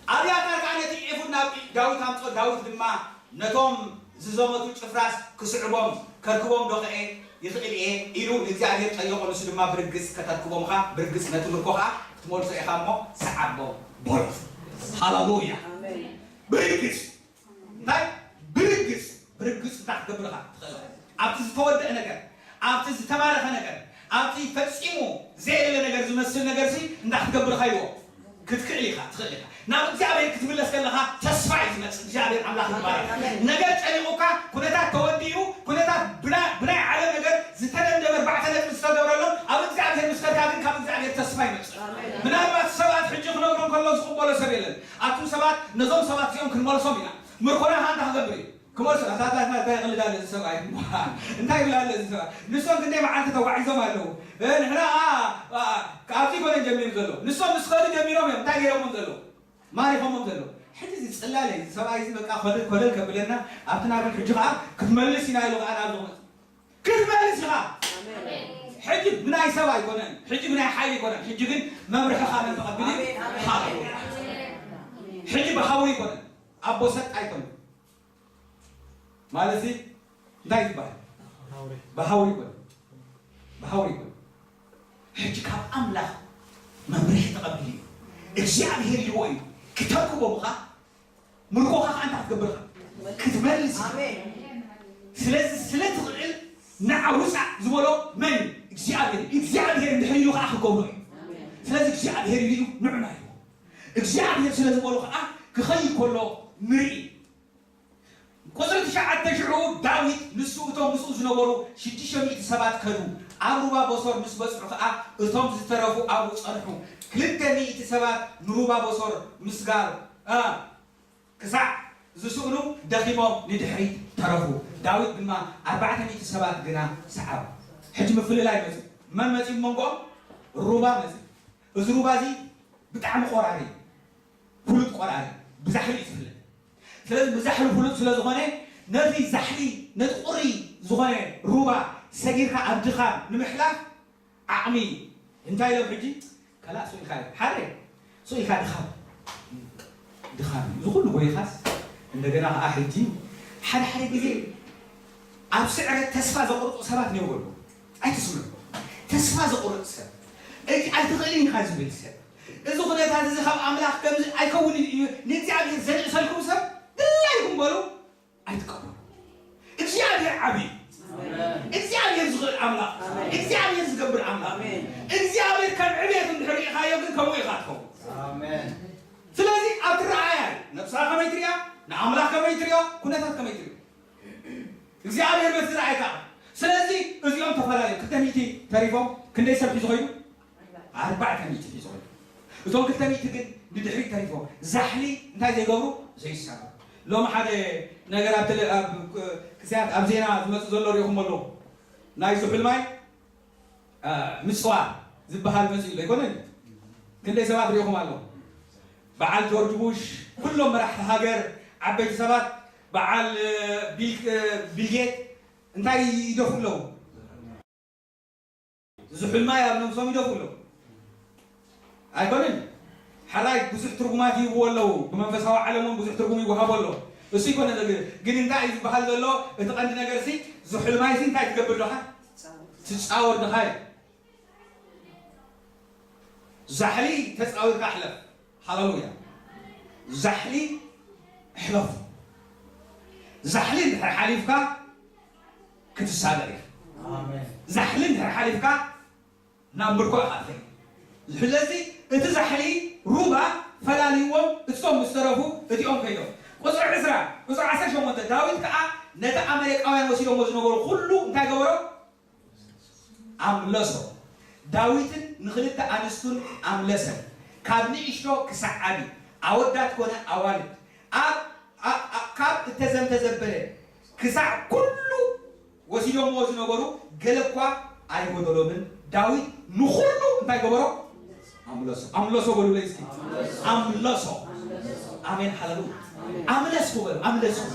ኣብያታር ከኣ ነቲ ኤፉድ ናብ ዳዊት ኣምጽኦ፣ ዳዊት ድማ ነቶም ዝዘመቱ ጭፍራስ ክስዕቦም ከርክቦም ዶ ኸኣ ይኽእል እየ ኢሉ ንእግዚኣብሔር ጠየቖ። ንሱ ድማ ብርግጽ ከተርክቦም ኢኻ፣ ብርግጽ ነቲ ምርኮ ኸኣ ክትመልሶ ኢኻ እሞ ሰዓቦም በሎ። ሃሌሉያ። ኣሜን። ብርግጽ እንታይ? ብርግጽ፣ ብርግጽ እንታይ ክትገብር ኢኻ ትኽእል ኢኻ? ኣብቲ ዝተወደአ ነገር፣ ኣብቲ ዝተማረኸ ነገር፣ ኣብቲ ፈጺሙ ዘየለ ነገር ዝመስል ነገር ሲ እንታይ ክትገብር ኢኻ ኢልዎ? ክትክእል ኢኻ፣ ትኽእል ኢኻ። ናብ እግዚኣብሔር ክትምለስ ከለኻ ተስፋ እዩ ዝመጽእ። እግዚኣብሔር ኣምላኽ ይባረክ። ኣሜን። ነገር ጨኒቑካ፣ ኩነታት ተወዲኡ፣ ኩነታት ብና-፣ ብናይ ዓለም ነገር ዝተደምደመ ኣርባዕተ ነጥቢ ዝተገብረሎም፣ ኣብ እግዚኣብሔር ምስ ከድካ ግን ካብ እግዚኣብሔር ተስፋ ይመጽእ። ኣሜን። ምናልባት ሰባት ሕጂ ክነግሮም ከሎ ዝቕበሎ ሰብ የለን። ኣቱም ሰባት ነዞም ሰባት እዚኦም ክንመልሶም ኢና። ምርኮና ኸኣ እንታይ ክገብር እዩ? ክመልሶ፣ ኣታ፣ ኣታ፣ ኣታ፣ እንታይ ይቕልድ ኣሎ እዚ ሰብኣይ? እንታይ ይብል ኣሎ እዚ ሰብኣይ? ንሶም ክንደይ መዓልቲ ተጓዒዞም ኣለዉ። እ፣ ንሕና ኸኣ፣ ኣ፣ ካብዚ ኮነ ጀሚሩ ዘሎ። ንሶም ምስ ኸዱ ጀሚሮም እዮም። እንታይ ገይሮምዎም ዘለዉ? ማሪኾምዎም ዘለዉ። ሕጂ እዚ ጽላለ፣ እዚ ሰብኣይ እዚ በቃ ኮለል፣ ኮለል ከብለና፣ ኣብቲ ናብን ሕጂ ኸኣ ክትመልስ ኢና ኢሉ ኸኣ ናብ ዝኾነ ክትመልስ ኢኻ። ኣሜን። ሕጂ ብናይ ሰብ ኣይኮነን፣ ሕጂ ብናይ ሓይሊ ኣይኮነን፣ ሕጂ ግን መምርሒ ካብ መን ተቐቢሉ እዩ? ኣሜን፣ ኣሜን። ሃሌሉያ። ኣሜን። ሕጂ ብሃውሪ ኣይኮነን፣ ኣቦ ሰጥ ኣይኮነን። ማለት እዚ እንታይ ዝበሃል? ብሃውሪ ኣይኮነን፣ ብሃውሪ ኣይኮነን። ሕጂ ካብ ኣምላኽ መምርሒ ተቐቢሉ እዩ። እግዚኣብሔር ይዎ እዩ። ክተርክቦ ምኻ ምርኮኻ ኸዓ እንታይ ክትገብር ኢኻ? ክትመልስ ኢኻ። ኣሜን። ስለዚ ስለ ትኽእል ንዓ ውጻእ ዝበሎ መን እዩ? እግዚኣብሔር እዩ። እግዚኣብሔር እንድሕር ኢሉ ኸዓ ክገብሮ እዩ። ኣሜን። ስለዚ እግዚኣብሔር ኢሉ እዩ፣ ንዑ ና ኢልዎ። እግዚኣብሔር ስለ ዝበሎ ኸዓ ክኸይድ ከሎ ንርኢ። ቁጽሪ ትሽዓተ ሽዑ ዳዊት ንሱ እቶም ምስኡ ዝነበሩ ሽዱሽተ ሚእቲ ሰባት ከዱ። ኣብ ሩባ ቦሶር ምስ በጽሑ ኸዓ እቶም ዝተረፉ ኣብኡ ጸንሑ። ክልተ ሚእቲ ሰባት ንሩባ ቦሶር ምስጋር፣ እ፣ ክሳዕ ዝስእኑ ደኺሞም ንድሕሪት ተረፉ። ዳዊት ድማ ኣርባዕተ ሚእቲ ሰባት ግና ሰዓሩ። ሕጂ ምፍልላይ መጺኡ። መን መጺኡ መንጎኦም? ሩባ መጺኡ። እዚ ሩባ እዚ ብጣዕሚ ቆራሪ እዩ። ፍሉጥ ቆራሪ። ብዛሕሊ እዩ ዝፍለጥ። ስለዚ ብዛሕሊ ፍሉጥ ስለ ዝኾነ ነቲ ዛሕሊ፣ ነቲ ቁሪ ዝኾነ ሩባ ሰጊርካ ኣብ ድኻም ንምሕላፍ ዓቕሚ እንታይ ኢሎም ሕጂ? ከላእ ሱቕ ኢልካ እዩ። ሓደ ሱቕ ኢልካ ድኻም። ድኻም እዩ። እዚ ኩሉ ጎይኻስ እንደገና ኸዓ ሕጂ ሓደ ሓደ ግዜ ኣብ ስዕረት ተስፋ ዘቑርጹ ሰባት እኔው በሉ። ኣይትስምዑ። ተስፋ ዘቑርጽ ሰብ፣ "እቲ ኣይትኽእልን ኢኻ" ዝብል ሰብ፣ "እዚ ኩነታት እዚ ካብ ኣምላኽ ከምዚ ኣይከውንን እዩ፣ ንእግዚኣብሔር ዘንእሰልኩም ሰብ ድላይኩም በሉ" ኣይትቀበሉ። እግዚኣብሔር ዓብዪ እዩ። ኣሜን። እግዚኣብሔር ዝኽእል ኣምላኽ፣ ኣሜን። እግዚኣብሔር ዝገብር ኣምላኽ። ኣሜን። እግዚኣብሔር ከም ዕቤት እንድሕር ርኢኻዮ ግን ከምኡ ኢኻ ትኸውን። ኣሜን። ስለዚ ኣብቲ ረኣያ እዩ። ነብስኻ ከመይ ትሪኣ፣ ንኣምላኽ ከመይ ትሪኦ፣ ኩነታት ከመይ ትሪኦ። እግዚኣብሔር በቲ ዝረኣየካ። ስለዚ እዚኦም ተፈላለዩ። ክልተ ሚእቲ ተሪፎም፣ ክንደይ ሰብ ሒዙ ኸይዱ? ኣርባዕተ ሚእቲ ሒዙ ኸይዱ። እቶም ክልተ ሚእቲ ግን ንድሕሪት ተሪፎም። ዛሕሊ እንታይ ዘይገብሩ? ዘይሳቡ። ሎሚ ሓደ ነገር ኣብ ተለ-፣ ኣብ ክ-፣ ክስያት ኣብ ዜና ዝመጽእ ዘሎ ርኢኹም ኣለኹም። ናይ ዝሑል ማይ፣ እ፣ ምጽዋ ዝበሃል መጺኡ ኣሎ ኣይኮነን? ክንደይ ሰባት ርኢኹም ኣለኹም? በዓል ጆርጅ ቡሽ፣ ኩሎም መራሕቲ ሃገር፣ ዓበይቲ ሰባት፣ በዓል፣ እ፣ ቢል፣ እ፣ ቢል ጌት እንታይ ይደፍኡ ኣለዉ? ዝሑል ማይ ኣብ ነብሶም ይደፍኡ ኣለዉ። ኣይኮነን? ሓራይ ብዙሕ ትርጉማት ይህብዎ ኣለዉ። ብመንፈሳዊ ዓለም እውን ብዙሕ ትርጉም ይወሃቦ ኣሎ። እሱ ይኮነ ዘግ-፣ ግን እንታይ እዩ ዝበሃል ዘሎ? እቲ ቀንዲ ነገር ሲ፣ ዝሑል ማይ ሲ እንታይ ትገብር ዶኻ? ትጻወር ዶኻ እዩ። ዛሕሊ ተጻዊርካ ሕለፍ። ሃሌሉያ። ዛሕሊ እሕለፉ። ዛሕሊ እንድሕር ሓሊፍካ ክትሳገር ኢኻ። ኣሜን። ዛሕሊ እንድሕር ሓሊፍካ ናብ ምርኮ ኢኻ ትኸይድ። ስለዚ እቲ ዛሕሊ ሩባ ፈላልይዎም፣ እቶም ዝተረፉ እቲኦም ከይዶም። ቁጽሪ ዕስራ፣ ቁጽሪ ዓሰርተ ሸሞንተ፣ ዳዊት ከኣ ነቲ ኣማሌቃውያን ወሲዶምዎ ዝነበሩ ኩሉ እንታይ ገበሮ? ኣምለሶ። ዳዊትን ንኽልተ ኣንስቱን ኣምለሰን። ካብ ንእሽቶ ክሳዕ ዓቢ፣ ኣወዳት ኮነ ኣዋልድ፣ ኣብ፣ ኣብ፣ ኣብ፣ ካብ እተዘምተ ዘበለ ክሳዕ ኩሉ ወሲዶምዎ ዝነበሩ ገለ እኳ ኣይጎደሎምን። ዳዊት ንኹሉ እንታይ ገበሮ? ኣምለሶ። ኣምለሶ በሉለይ እስኪ። ኣምለሶ። ኣሜን፣ ሃሌሉያ። ኣምለስኩ በሉ፣ ኣምለስኩ።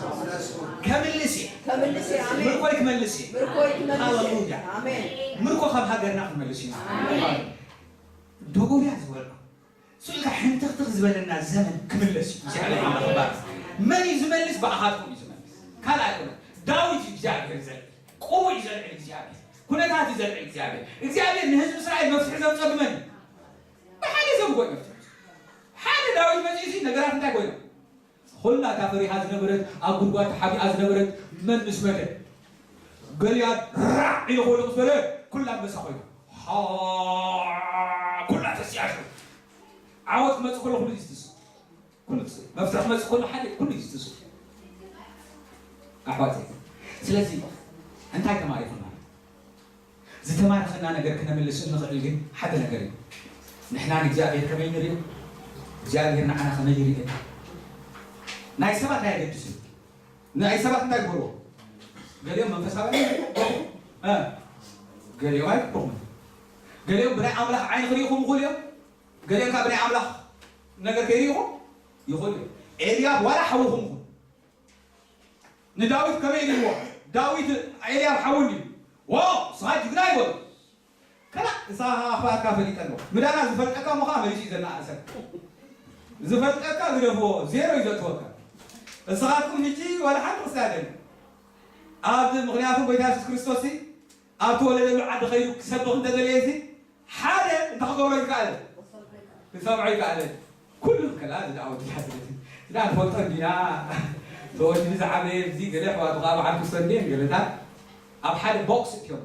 ከምልስ እየ። ከምልስ እየ፣ ኣሜን። ምርኮይ ክመልስ እየ። ምርኮይ ክመልስ እየ። ሃሌሉያ። ኣሜን። ምርኮ ካብ ሃገርና ክንመልስ ኢና። ኣሜን። ደጎብያ ዝበልኩ ስልካ ሕንትኽትኽ ዝበለና ዘመን ክምለስ እዩ። እግዚኣብሔር ኣምላኽ ይባርክ። መን እዩ ዝመልስ? ብኣኻትኩም እዩ ዝመልስ። ካልእ ኣይኮነን። ዳዊት እዩ እግዚኣብሔር ዘርኢ። ቅቡዕ እዩ ዘርኢ እግዚኣብሔር። ኩነታት እዩ ዘርኢ እግዚኣብሔር። እግዚኣብሔር ንህዝቢ እስራኤል መፍትሒ ዘምፀሉ መን እዩ? ብሓደ ሰብ እኮ እዩ መፍትሒ። ሓደ ዳዊት መፂኡ ሲ ነገራት እንታይ ኮይኖም? ኩላ እታ ፈሪሃ ዝነበረት፣ ኣብ ጉድጓድ ተሓቢኣ ዝነበረት መን ምስ መተ? ገሊኣድ ራዕ ኢሉ ክወድቕ ምስ በለ፣ ኩላ ኣንበሳ ኮይና። ሃ፣ ኩላ ተስያሹ። ዓወት ክመጽእ ከሎ ኩሉ ይትስእ። ኩሉ ይትስእ። መፍትሒ ክመጽእ ከሎ ሓደ ኩሉ ይትስእ። ኣሕዋተይ፣ ስለዚ እንታይ ተማሪኹና? ዝተማረኸና ነገር ክነምልስ እንኽእል ግን ሓደ ነገር እዩ። ንሕና ንእግዚኣብሔር ከመይ ንርእዮ? እግዚኣብሔር ንዓና ከመይ ይርእየና? ናይ ሰባት ኣየገድስን። ናይ ሰባት እንታይ ይገብርዎ? ገሊኦም መንፈሳውያን እዮም። እ፣ ገሊኦም ኣይክብርኹምን። ገሊኦም ብናይ ኣምላኽ ዓይኒ ክርእይኹም ይኽእሉ እዮም። ገሊኦም ካብ ብናይ ኣምላኽ ነገር ከይርእይኹም ይኽእሉ እዮም። ኤልያብ ዋላ ሓውኹም ይኹን። ንዳዊት ከመይ ኢልዎ? ዳዊት ኤልያብ ሓው እንድዩ። ዎ፣ ንስኻ ጅግና ይበሎ። ከላ ንስኻ ኣኽባርካ ፈሊጠ ኣለኹ። ምዳና ዝፈልጠካ እሞ ኸዓ መሊሱ እዩ ዘናእሰካ። ዝፈልጠካ ግደፍዎ፣ ዜሮ እዩ ዘእትወካ። ንስኻትኩም ሕጂ ዋላ ሓንቲ ክሳደን። ኣብዚ ምኽንያቱ ጎይታ የሱስ ክርስቶስ ሲ ኣብ ተወለደሉ ዓዲ ኸይዱ ክሰብኽ እንተደለየ ሲ ሓደ እንታይ ክገብሮ ይከኣለ? ክሰምዖ ይከኣለ። ኩሉ ከላ እዚ ዳዊት ይሓስበት። እዚ ዳኣ ንፈልጦ እንዲና። ተወልዱ ዝዓበየ እዚ ገለ ኣሕዋቱ ኸዓ በዓል ክሰንዴ ገለታት ኣብ ሓደ ቦክስ እትዮሞ።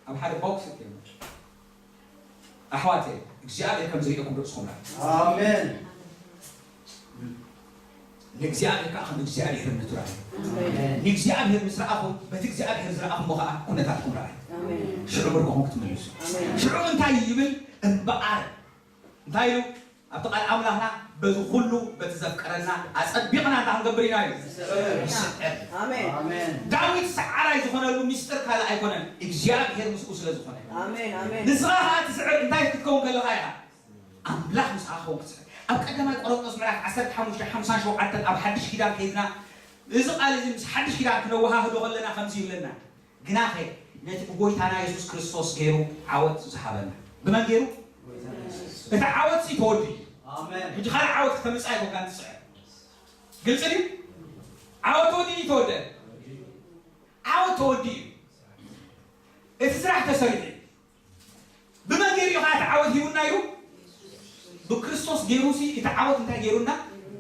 ኣብ ሓደ ቦክስ እትዮሞ። ኣሕዋተይ፣ እግዚኣብሔር ከም ዝርእየኩም ርእስኹም ርኣዩ። ኣሜን። ንእግዚኣብሔር ከዓ ከም እግዚኣብሔር ንትርኣዩ። ኣሜን። ንእግዚኣብሔር ምስ ረኣኹም፣ በቲ እግዚኣብሔር ዝረኣኹሞ ከዓ ኩነታትኩም ረኣዩ። ኣሜን። ሽዑ ምርኮኹም ክትምልሱ። ኣሜን። ሽዑ እንታይ ይብል? እምበኣር እንታይ ኢሉ? ኣብቲ ቃል ኣምላኽና በዚ ኩሉ በቲ ዘፍቀረና ኣጸቢቕና እንታይ ክንገብር ኢና ኢሉ? ንስዕር። ኣሜን። ኣሜን። ዳዊት ሰዓራይ ዝኾነሉ ምስጢር ካልእ ኣይኮነን፣ እግዚኣብሔር ምስኡ ስለ ዝኾነ። ኣሜን፣ ኣሜን። ንስኻ ኸኣ ትስዕር፣ እንታይ ክትከውን ከለኻ ኢኻ? ኣምላኽ ምስኻ ክኸውን ክትስዕር። ኣብ ቀዳማይ ቆሮንቶስ ምዕራፍ ዓሰርተ ሓሙሽተ ሓምሳን ሸውዓተን ኣብ ሓድሽ ኪዳን ከይድና፣ እዚ ቃል እዚ ምስ ሓድሽ ኪዳን ክነወሃህዶ ከለና ከምዚ ይብለና። ግናኸ ነቲ ብጎይታና የሱስ ክርስቶስ ገይሩ ዓወት ዝሃበና። ብመን ገይሩ? እቲ ዓወት ሲ ተወዲኡ እዩ። ኣሜን። ሕጂ ካልእ ዓወት ክተምጽእ ኣይኮንካን ትጽዕር። ግልጺ ድዩ? ዓወት ተወዲኡ እዩ ተወደአ? ዓወት ተወዲኡ እዩ። እቲ ስራሕ ተሰሪሑ እዩ። ብመን ገይሩ እዩ ኸዓ እቲ ዓወት ሂቡና ኢሉ? ብክርስቶስ ገይሩ ሲ እቲ ዓወት እንታይ ገይሩና?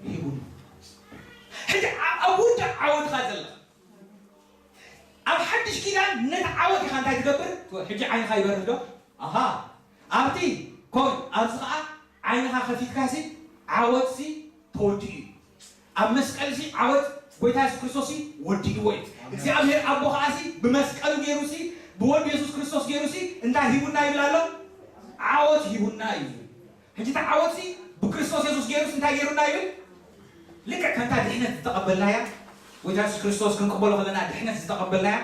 ሂቡና። ሕጂ ዓ-፣ ኣብ ውዳእ ዓወትኻ ዘለኻ ኣብ ሓድሽ ኪዳን ነቲ ዓወት ኢኻ እንታይ ትገብር? ትወ-፣ ሕጂ ዓይንኻ ይበርህ ዶ? ኣሃ። ኣብቲ ኮን፣ ኣብዚ ኸዓ ዓይንኻ ከፊትካሲ ዓወትሲ ተወዲኡ እዩ። ኣብ መስቀልሲ ዓወት ጎይታ የሱስ ክርስቶስሲ ወዲእዎ እዩ። ኣሜን። እግዚኣብሔር ኣቦ ኸዓሲ ብመስቀሉ ገይሩሲ ብወዱ የሱስ ክርስቶስ ገይሩሲ እንታይ ሂቡና ይብል ኣሎ? ዓወት ሂቡና እዩ። ሕጂ እቲ ዓወትሲ ብክርስቶስ የሱስ ገይሩስ እንታይ ገይሩና ይብል? ልክዕ ከምታ ድሕነት ዝተቐበልናያ፣ ጎይታ የሱስ ክርስቶስ ክንቅበሎ ከለና ድሕነት ዝተቐበልናያ፣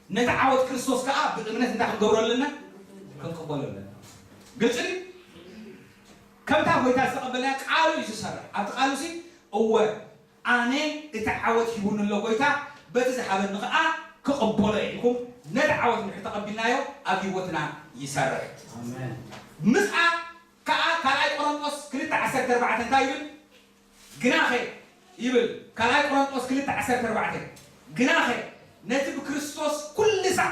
ነቲ ዓወት ክርስቶስ ከኣ ብእምነት እንታይ ክንገብሮ ኣለና? ክንቅበሎ ኣለና። ግልጺ ድዩ? ከምታ ጎይታ ዝተቐበልናያ ቃሉ እዩ ዝሰርሕ። ኣብቲ ቃሉሲ እወ ኣነ እቲ ዓወት ሂቡኒ ኣሎ ጎይታ፣ በቲ ዝሃበኒ ኸዓ ክቕበሎ እየ ኢልኩም ነቲ ዓወት እንድሕር ተቐቢልናዮ ኣብ ህይወትና ይሰርሕ። ኣሜን። ምስኣ ከኣ ካልኣይ ቆሮንጦስ ክልተ ዓሰርተ ኣርባዕተ እንታይ ይብል? ግናኸ ይብል ካልኣይ ቆሮንጦስ ክልተ ዓሰርተ ኣርባዕተ፣ ግናኸ ነቲ ብክርስቶስ ኩሉ ሳዕ፣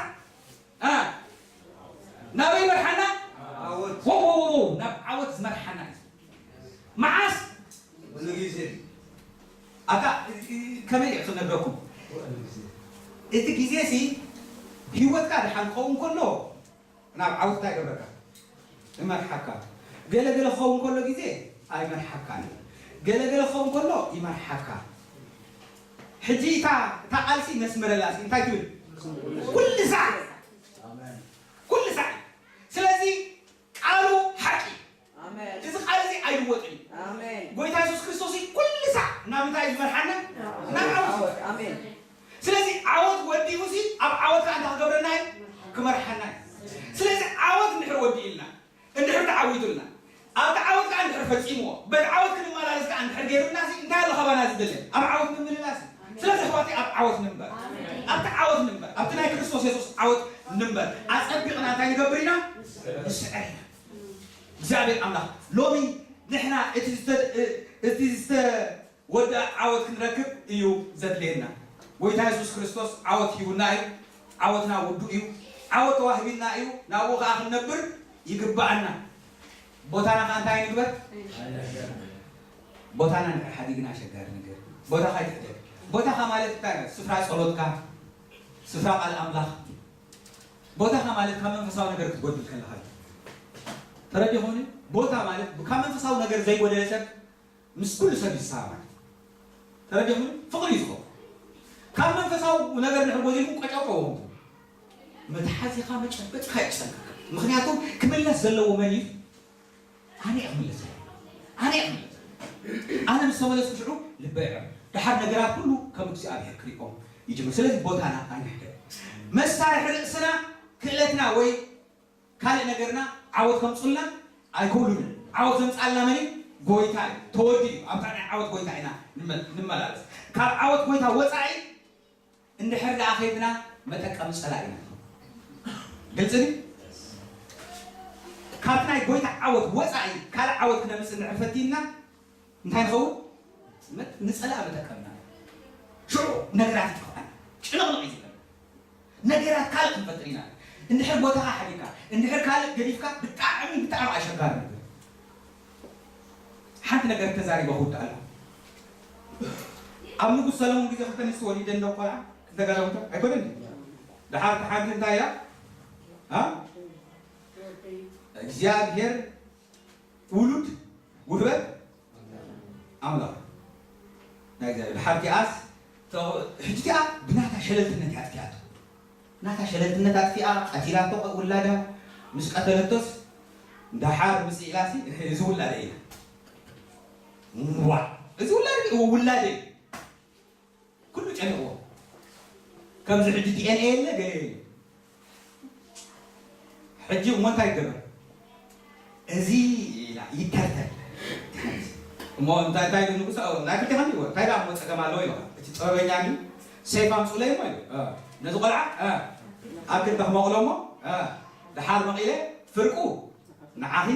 እ፣ ናበይ ይመርሓና? ዓወት። ዎ፣ ዎ፣ ዎ፣ ዎ፣ ናብ ዓወት ዝመርሓና እዩ። መዓስ? ኩሉ ግዜ። ኣታ፣ እ፣ እ፣ ከመይ እየ ክነግረኩም? እቲ ግዜ ሲ ህይወትካ ደሓን ክኸውን ከሎ ናብ ዓወት እንታይ ይገብረካ? ይመርሓካ። ገለ ገለ ክኸውን ከሎ ግዜ ኣይመርሓካን እዩ። ገለ ገለ ክኸውን ከሎ ይመርሓካ። ሕጂ እታ፣ እታ ቃልሲ ነስምረላሲ እንታይ ትብል? ኩሉ ሳዕ። ኣሜን። ኩሉ ሳዕ። ስለዚ ቃሉ ሓቂ። ኣሜን። እዚ ቃል እዚ ኣይልወጥን እዩ። ኣሜን። ጎይታ የሱስ ክርስቶስ እዩ ኩሉ ሳዕ ናብ እንታይ እዩ ዝመርሓና? ናብ ዓወት። ኣሜን። ስለዚ ዓወት ወዲኡሲ ኣብ ዓወት ከዓ እንታይ ክገብረና እዩ? ክመርሓና እዩ። ስለዚ ዓወት እንድሕር ወዲእልና፣ ኣብቲ ዓወት ንንበር፣ ኣብቲ ናይ ክርስቶስ የሱስ ዓወት ንንበር። ኣጸቢቕና እንታይ ንገብር ኢና? ንስዕር ኢና። እግዚኣብሔር ኣምላኽ ሎሚ ንሕና እቲ ዝተ-፣ እቲ ዝተወድኣ ዓወት ክንረክብ እዩ ዘድልየና። ጎይታ የሱስ ክርስቶስ ዓወት ሂቡና እዩ። ዓወትና ውዱእ እዩ። ዓወት ተዋሂብና እዩ። ናብኡ ኸዓ ክንነብር ይግብኣና። ቦታና ኸዓ እንታይ ንግበር? ቦታና ንድሕር ሓዲግና ኣሸጋሪ ነገር። ቦታኻ ኣይትሕደግ። ቦታኻ ማለት እንታይ ማለት? ስፍራ ጸሎትካ፣ ስፍራ ቃል ኣምላኽ። ቦታኻ ማለት ካብ መንፈሳዊ ነገር ክትጎድል ከለኻ እዩ። ተረዲኹምኒ? ቦታ ማለት ካብ መንፈሳዊ ነገር ዘይጎደለ ሰብ ምስ ኩሉ ሰብ ይሰማማዕ። ተረዲኹምኒ? ፍቕሪ እዩ ዝኸውን። ካብ መንፈሳዊ ነገር ንድሕር ጎዲልኩም ቀጨቀዎ። መትሓዚኻ መጨበጥካ እዩ ዝጸንካ። ምኽንያቱ ክምለስ ዘለዎ መን እዩ? ኣነ እየ ክምለስ። ኣነ እየ ክምለስ። ኣነ ምስ ተመለስኩ ሽዑ ልበይ ይዕረ። ደሓር ነገራት ኩሉ ከም እግዚኣብሔር ክሪኦም ይጅምር። ስለዚ ቦታና ኣይንሕደር። መሳርሒ ርእስና፣ ክእለትና ወይ ካልእ ነገርና ዓወት ከምጹልና ኣይክእሉን። ዓወት ዘምጻልና መን እዩ? ጎይታ እዩ። ተወዲኡ። ኣብታ ናይ ዓወት ጎይታ ኢና ንመ-፣ ንመላለስ። ካብ ዓወት ጎይታ ወጻኢ እንድሕር ደኣ ኸይድና መጠቀሚ ጸላኢ ኢና። ግልጺ ድዩ? ካብ ናይ ጎይታ ዓወት ወጻኢ ካልእ ዓወት ክነምጽእ እንድሕር ፈቲንና እንታይ ንኸውን? መ-፣ ንጸላኢ መጠቀምና። ሽዑ ነገራት ይጠፍኣና። ጭንቕንቕ እዩ ዝብለና። ነገራት ካልእ ክንፈጥር ኢና። እንድሕር ቦታኻ ሓዲግካ፣ እንድሕር ካልእ ገዲፍካ ብጣዕሚ፣ ብጣዕሚ ኣሸጋሪ ነገር። ሓንቲ ነገር ተዛሪበ ክውድእ ኣለኹ። ኣብ ንጉስ ሰለሞን ግዜ ክልተ ኣንስቲ ወሊደን ዶ ቆልዓ? ክልተ ጋለሞታ? ኣይኮነን? ደሓር እታ ሓንቲ እንታይ ኢላ? ሃ? እግዚኣብሔር ውሉድ ውህበት ኣምላኽ ናይ እግዚኣብሔር። ደሓር እቲኣስ፣ ተ-፣ ሕጂ እቲኣ ብናታ ሸለልትነት እያ ኣጥፊኣቶ። ናታ ሸለልትነት ኣጥፊኣ፣ ቀቲላቶ ውላዳ። ምስ ቀተለቶስ፣ ደሓር ምስ ኢላሲ፣ እዚ ውላደ ኢላ። ዋ፣ እዚ ውላደ፣ እዎ፣ ውላደ እዩ። ኩሉ ጨኒቕዎ። ከምዚ ሕጂ ዲ ኤን ኤ የለ፣ ገለ የለ። ሕጂ እሞ እንታይ ይገበር? እዚ ኢላ ይተርተር። እሞ እንታይ፣ እንታይ ንጉስ፣ ኦ፣ ናይ ክልቴ ከንዲ፣ እንታይ ደኣ እሞ ጸገም ኣለዎ ኢሉ። እቲ ጥበበኛ ግን ሰይፍ ኣምጹለይ እሞ ኢሉ። እ፣ ነዚ ቆልዓ፣ እ፣ ኣብ ክንዲ ክመቕሎ እሞ፣ እ፣ ደሓር መቒለ ፍርቁ ንዓኺ፣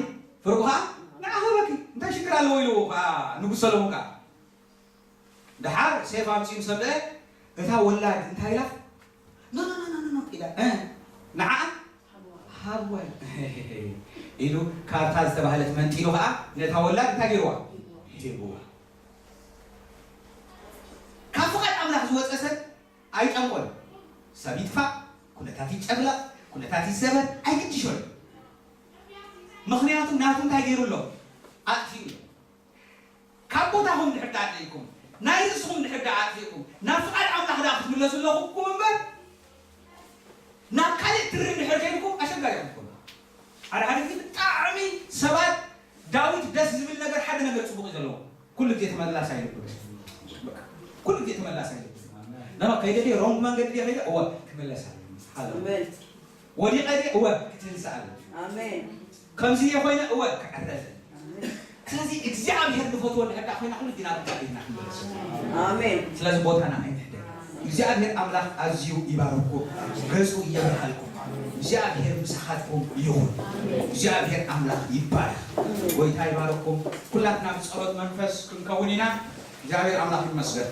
ፍርቁ ኸዓ ንዓኺ በኪ። እንታይ ሽግር ኣለዎ ኢሉ ኸዓ ንጉስ ሰሎሞን ከኣ። ደሓር ሴፍ ኣምጺኡ ምስ ኣምለአ፣ እታ ወላድ እንታይ ኢላ? ኖ፣ ኖ፣ ኖ፣ ኖ፣ ኖ፣ ኖ ኢላ። እ፣ ንዓኣ ሃብዋ ኢሉ፣ ካብታ ዝተባህለት መንጢሉ ኸዓ ነታ ወላድ እንታይ ገይርዋ? ሂብዋ። ካብ ፍቓድ ኣምላኽ ዝወጸ ሰብ ኣይጨንቆን። ሰብ ይጥፋእ፣ ኩነታት ይጨፍለቕ፣ ኩነታት ይሰበር፣ ኣይግድሾን። ምኽንያቱ ናቱ እንታይ ገይሩ ኣሎ? ኣጥፊኡ ኣሎ። ካብ ቦታኹም እንድሕር ደኣ ኣጥፊእኩም፣ ናይ ርእስኹም እንድሕር ደኣ ኣጥፊእኩም፣ ናብ ፍቓድ ኣምላኽ ደኣ ክትምለሱ ኣለኹም እምበር፣ ናብ ካልእ ትሪ እንድሕር ከይድኩም ኣሸጋሪ ኢኹም ትኾኑ። ሓደ ሓደ ግዜ ብጣዕሚ ሰባት ዳዊት ደስ ዝብል ነገር፣ ሓደ ነገር ጽቡቕ እዩ ዘለዎ። ኩሉ ግዜ ተመላሳይ ልቢ። በቃ፣ ኩሉ ግዜ ተመላሳይ ልቢ። ነባ ከይደ ድየ፣ ሮንግ መንገዲ ድየ ከይደ፣ እወ፣ ክምለስ ኣለኒ። ሃሌሉያ። ኣሜን። ወዲቐ ድየ? እወ፣ ክትንሳእ ኣለኒ። ኣሜን። ከምዚ ድየ ኮይነ? እወ፣ ክዕረ ኣለኒ። ኣሜን። ስለዚ እግዚኣብሔር ንፈትዎ እንድሕር ደኣ ኮይና፣ ኩሉ ግዜ ናብ እግዚኣብሔር ኢና ክንምለስ። ኣሜን። ስለዚ ቦታና ኣይንሕደግ። እግዚኣብሔር ኣምላኽ ኣዝዩ ይባርኩም፣ ገጹ የብርሃልኩም። እግዚኣብሔር ምሳኻትኩም ይኹን። እግዚኣብሔር ኣምላኽ ይባረኽ። ጎይታ ይባርኩም። ኩላትና ብጸሎት መንፈስ ክንከውን ኢና። እግዚኣብሔር ኣምላኽ ይመስገን።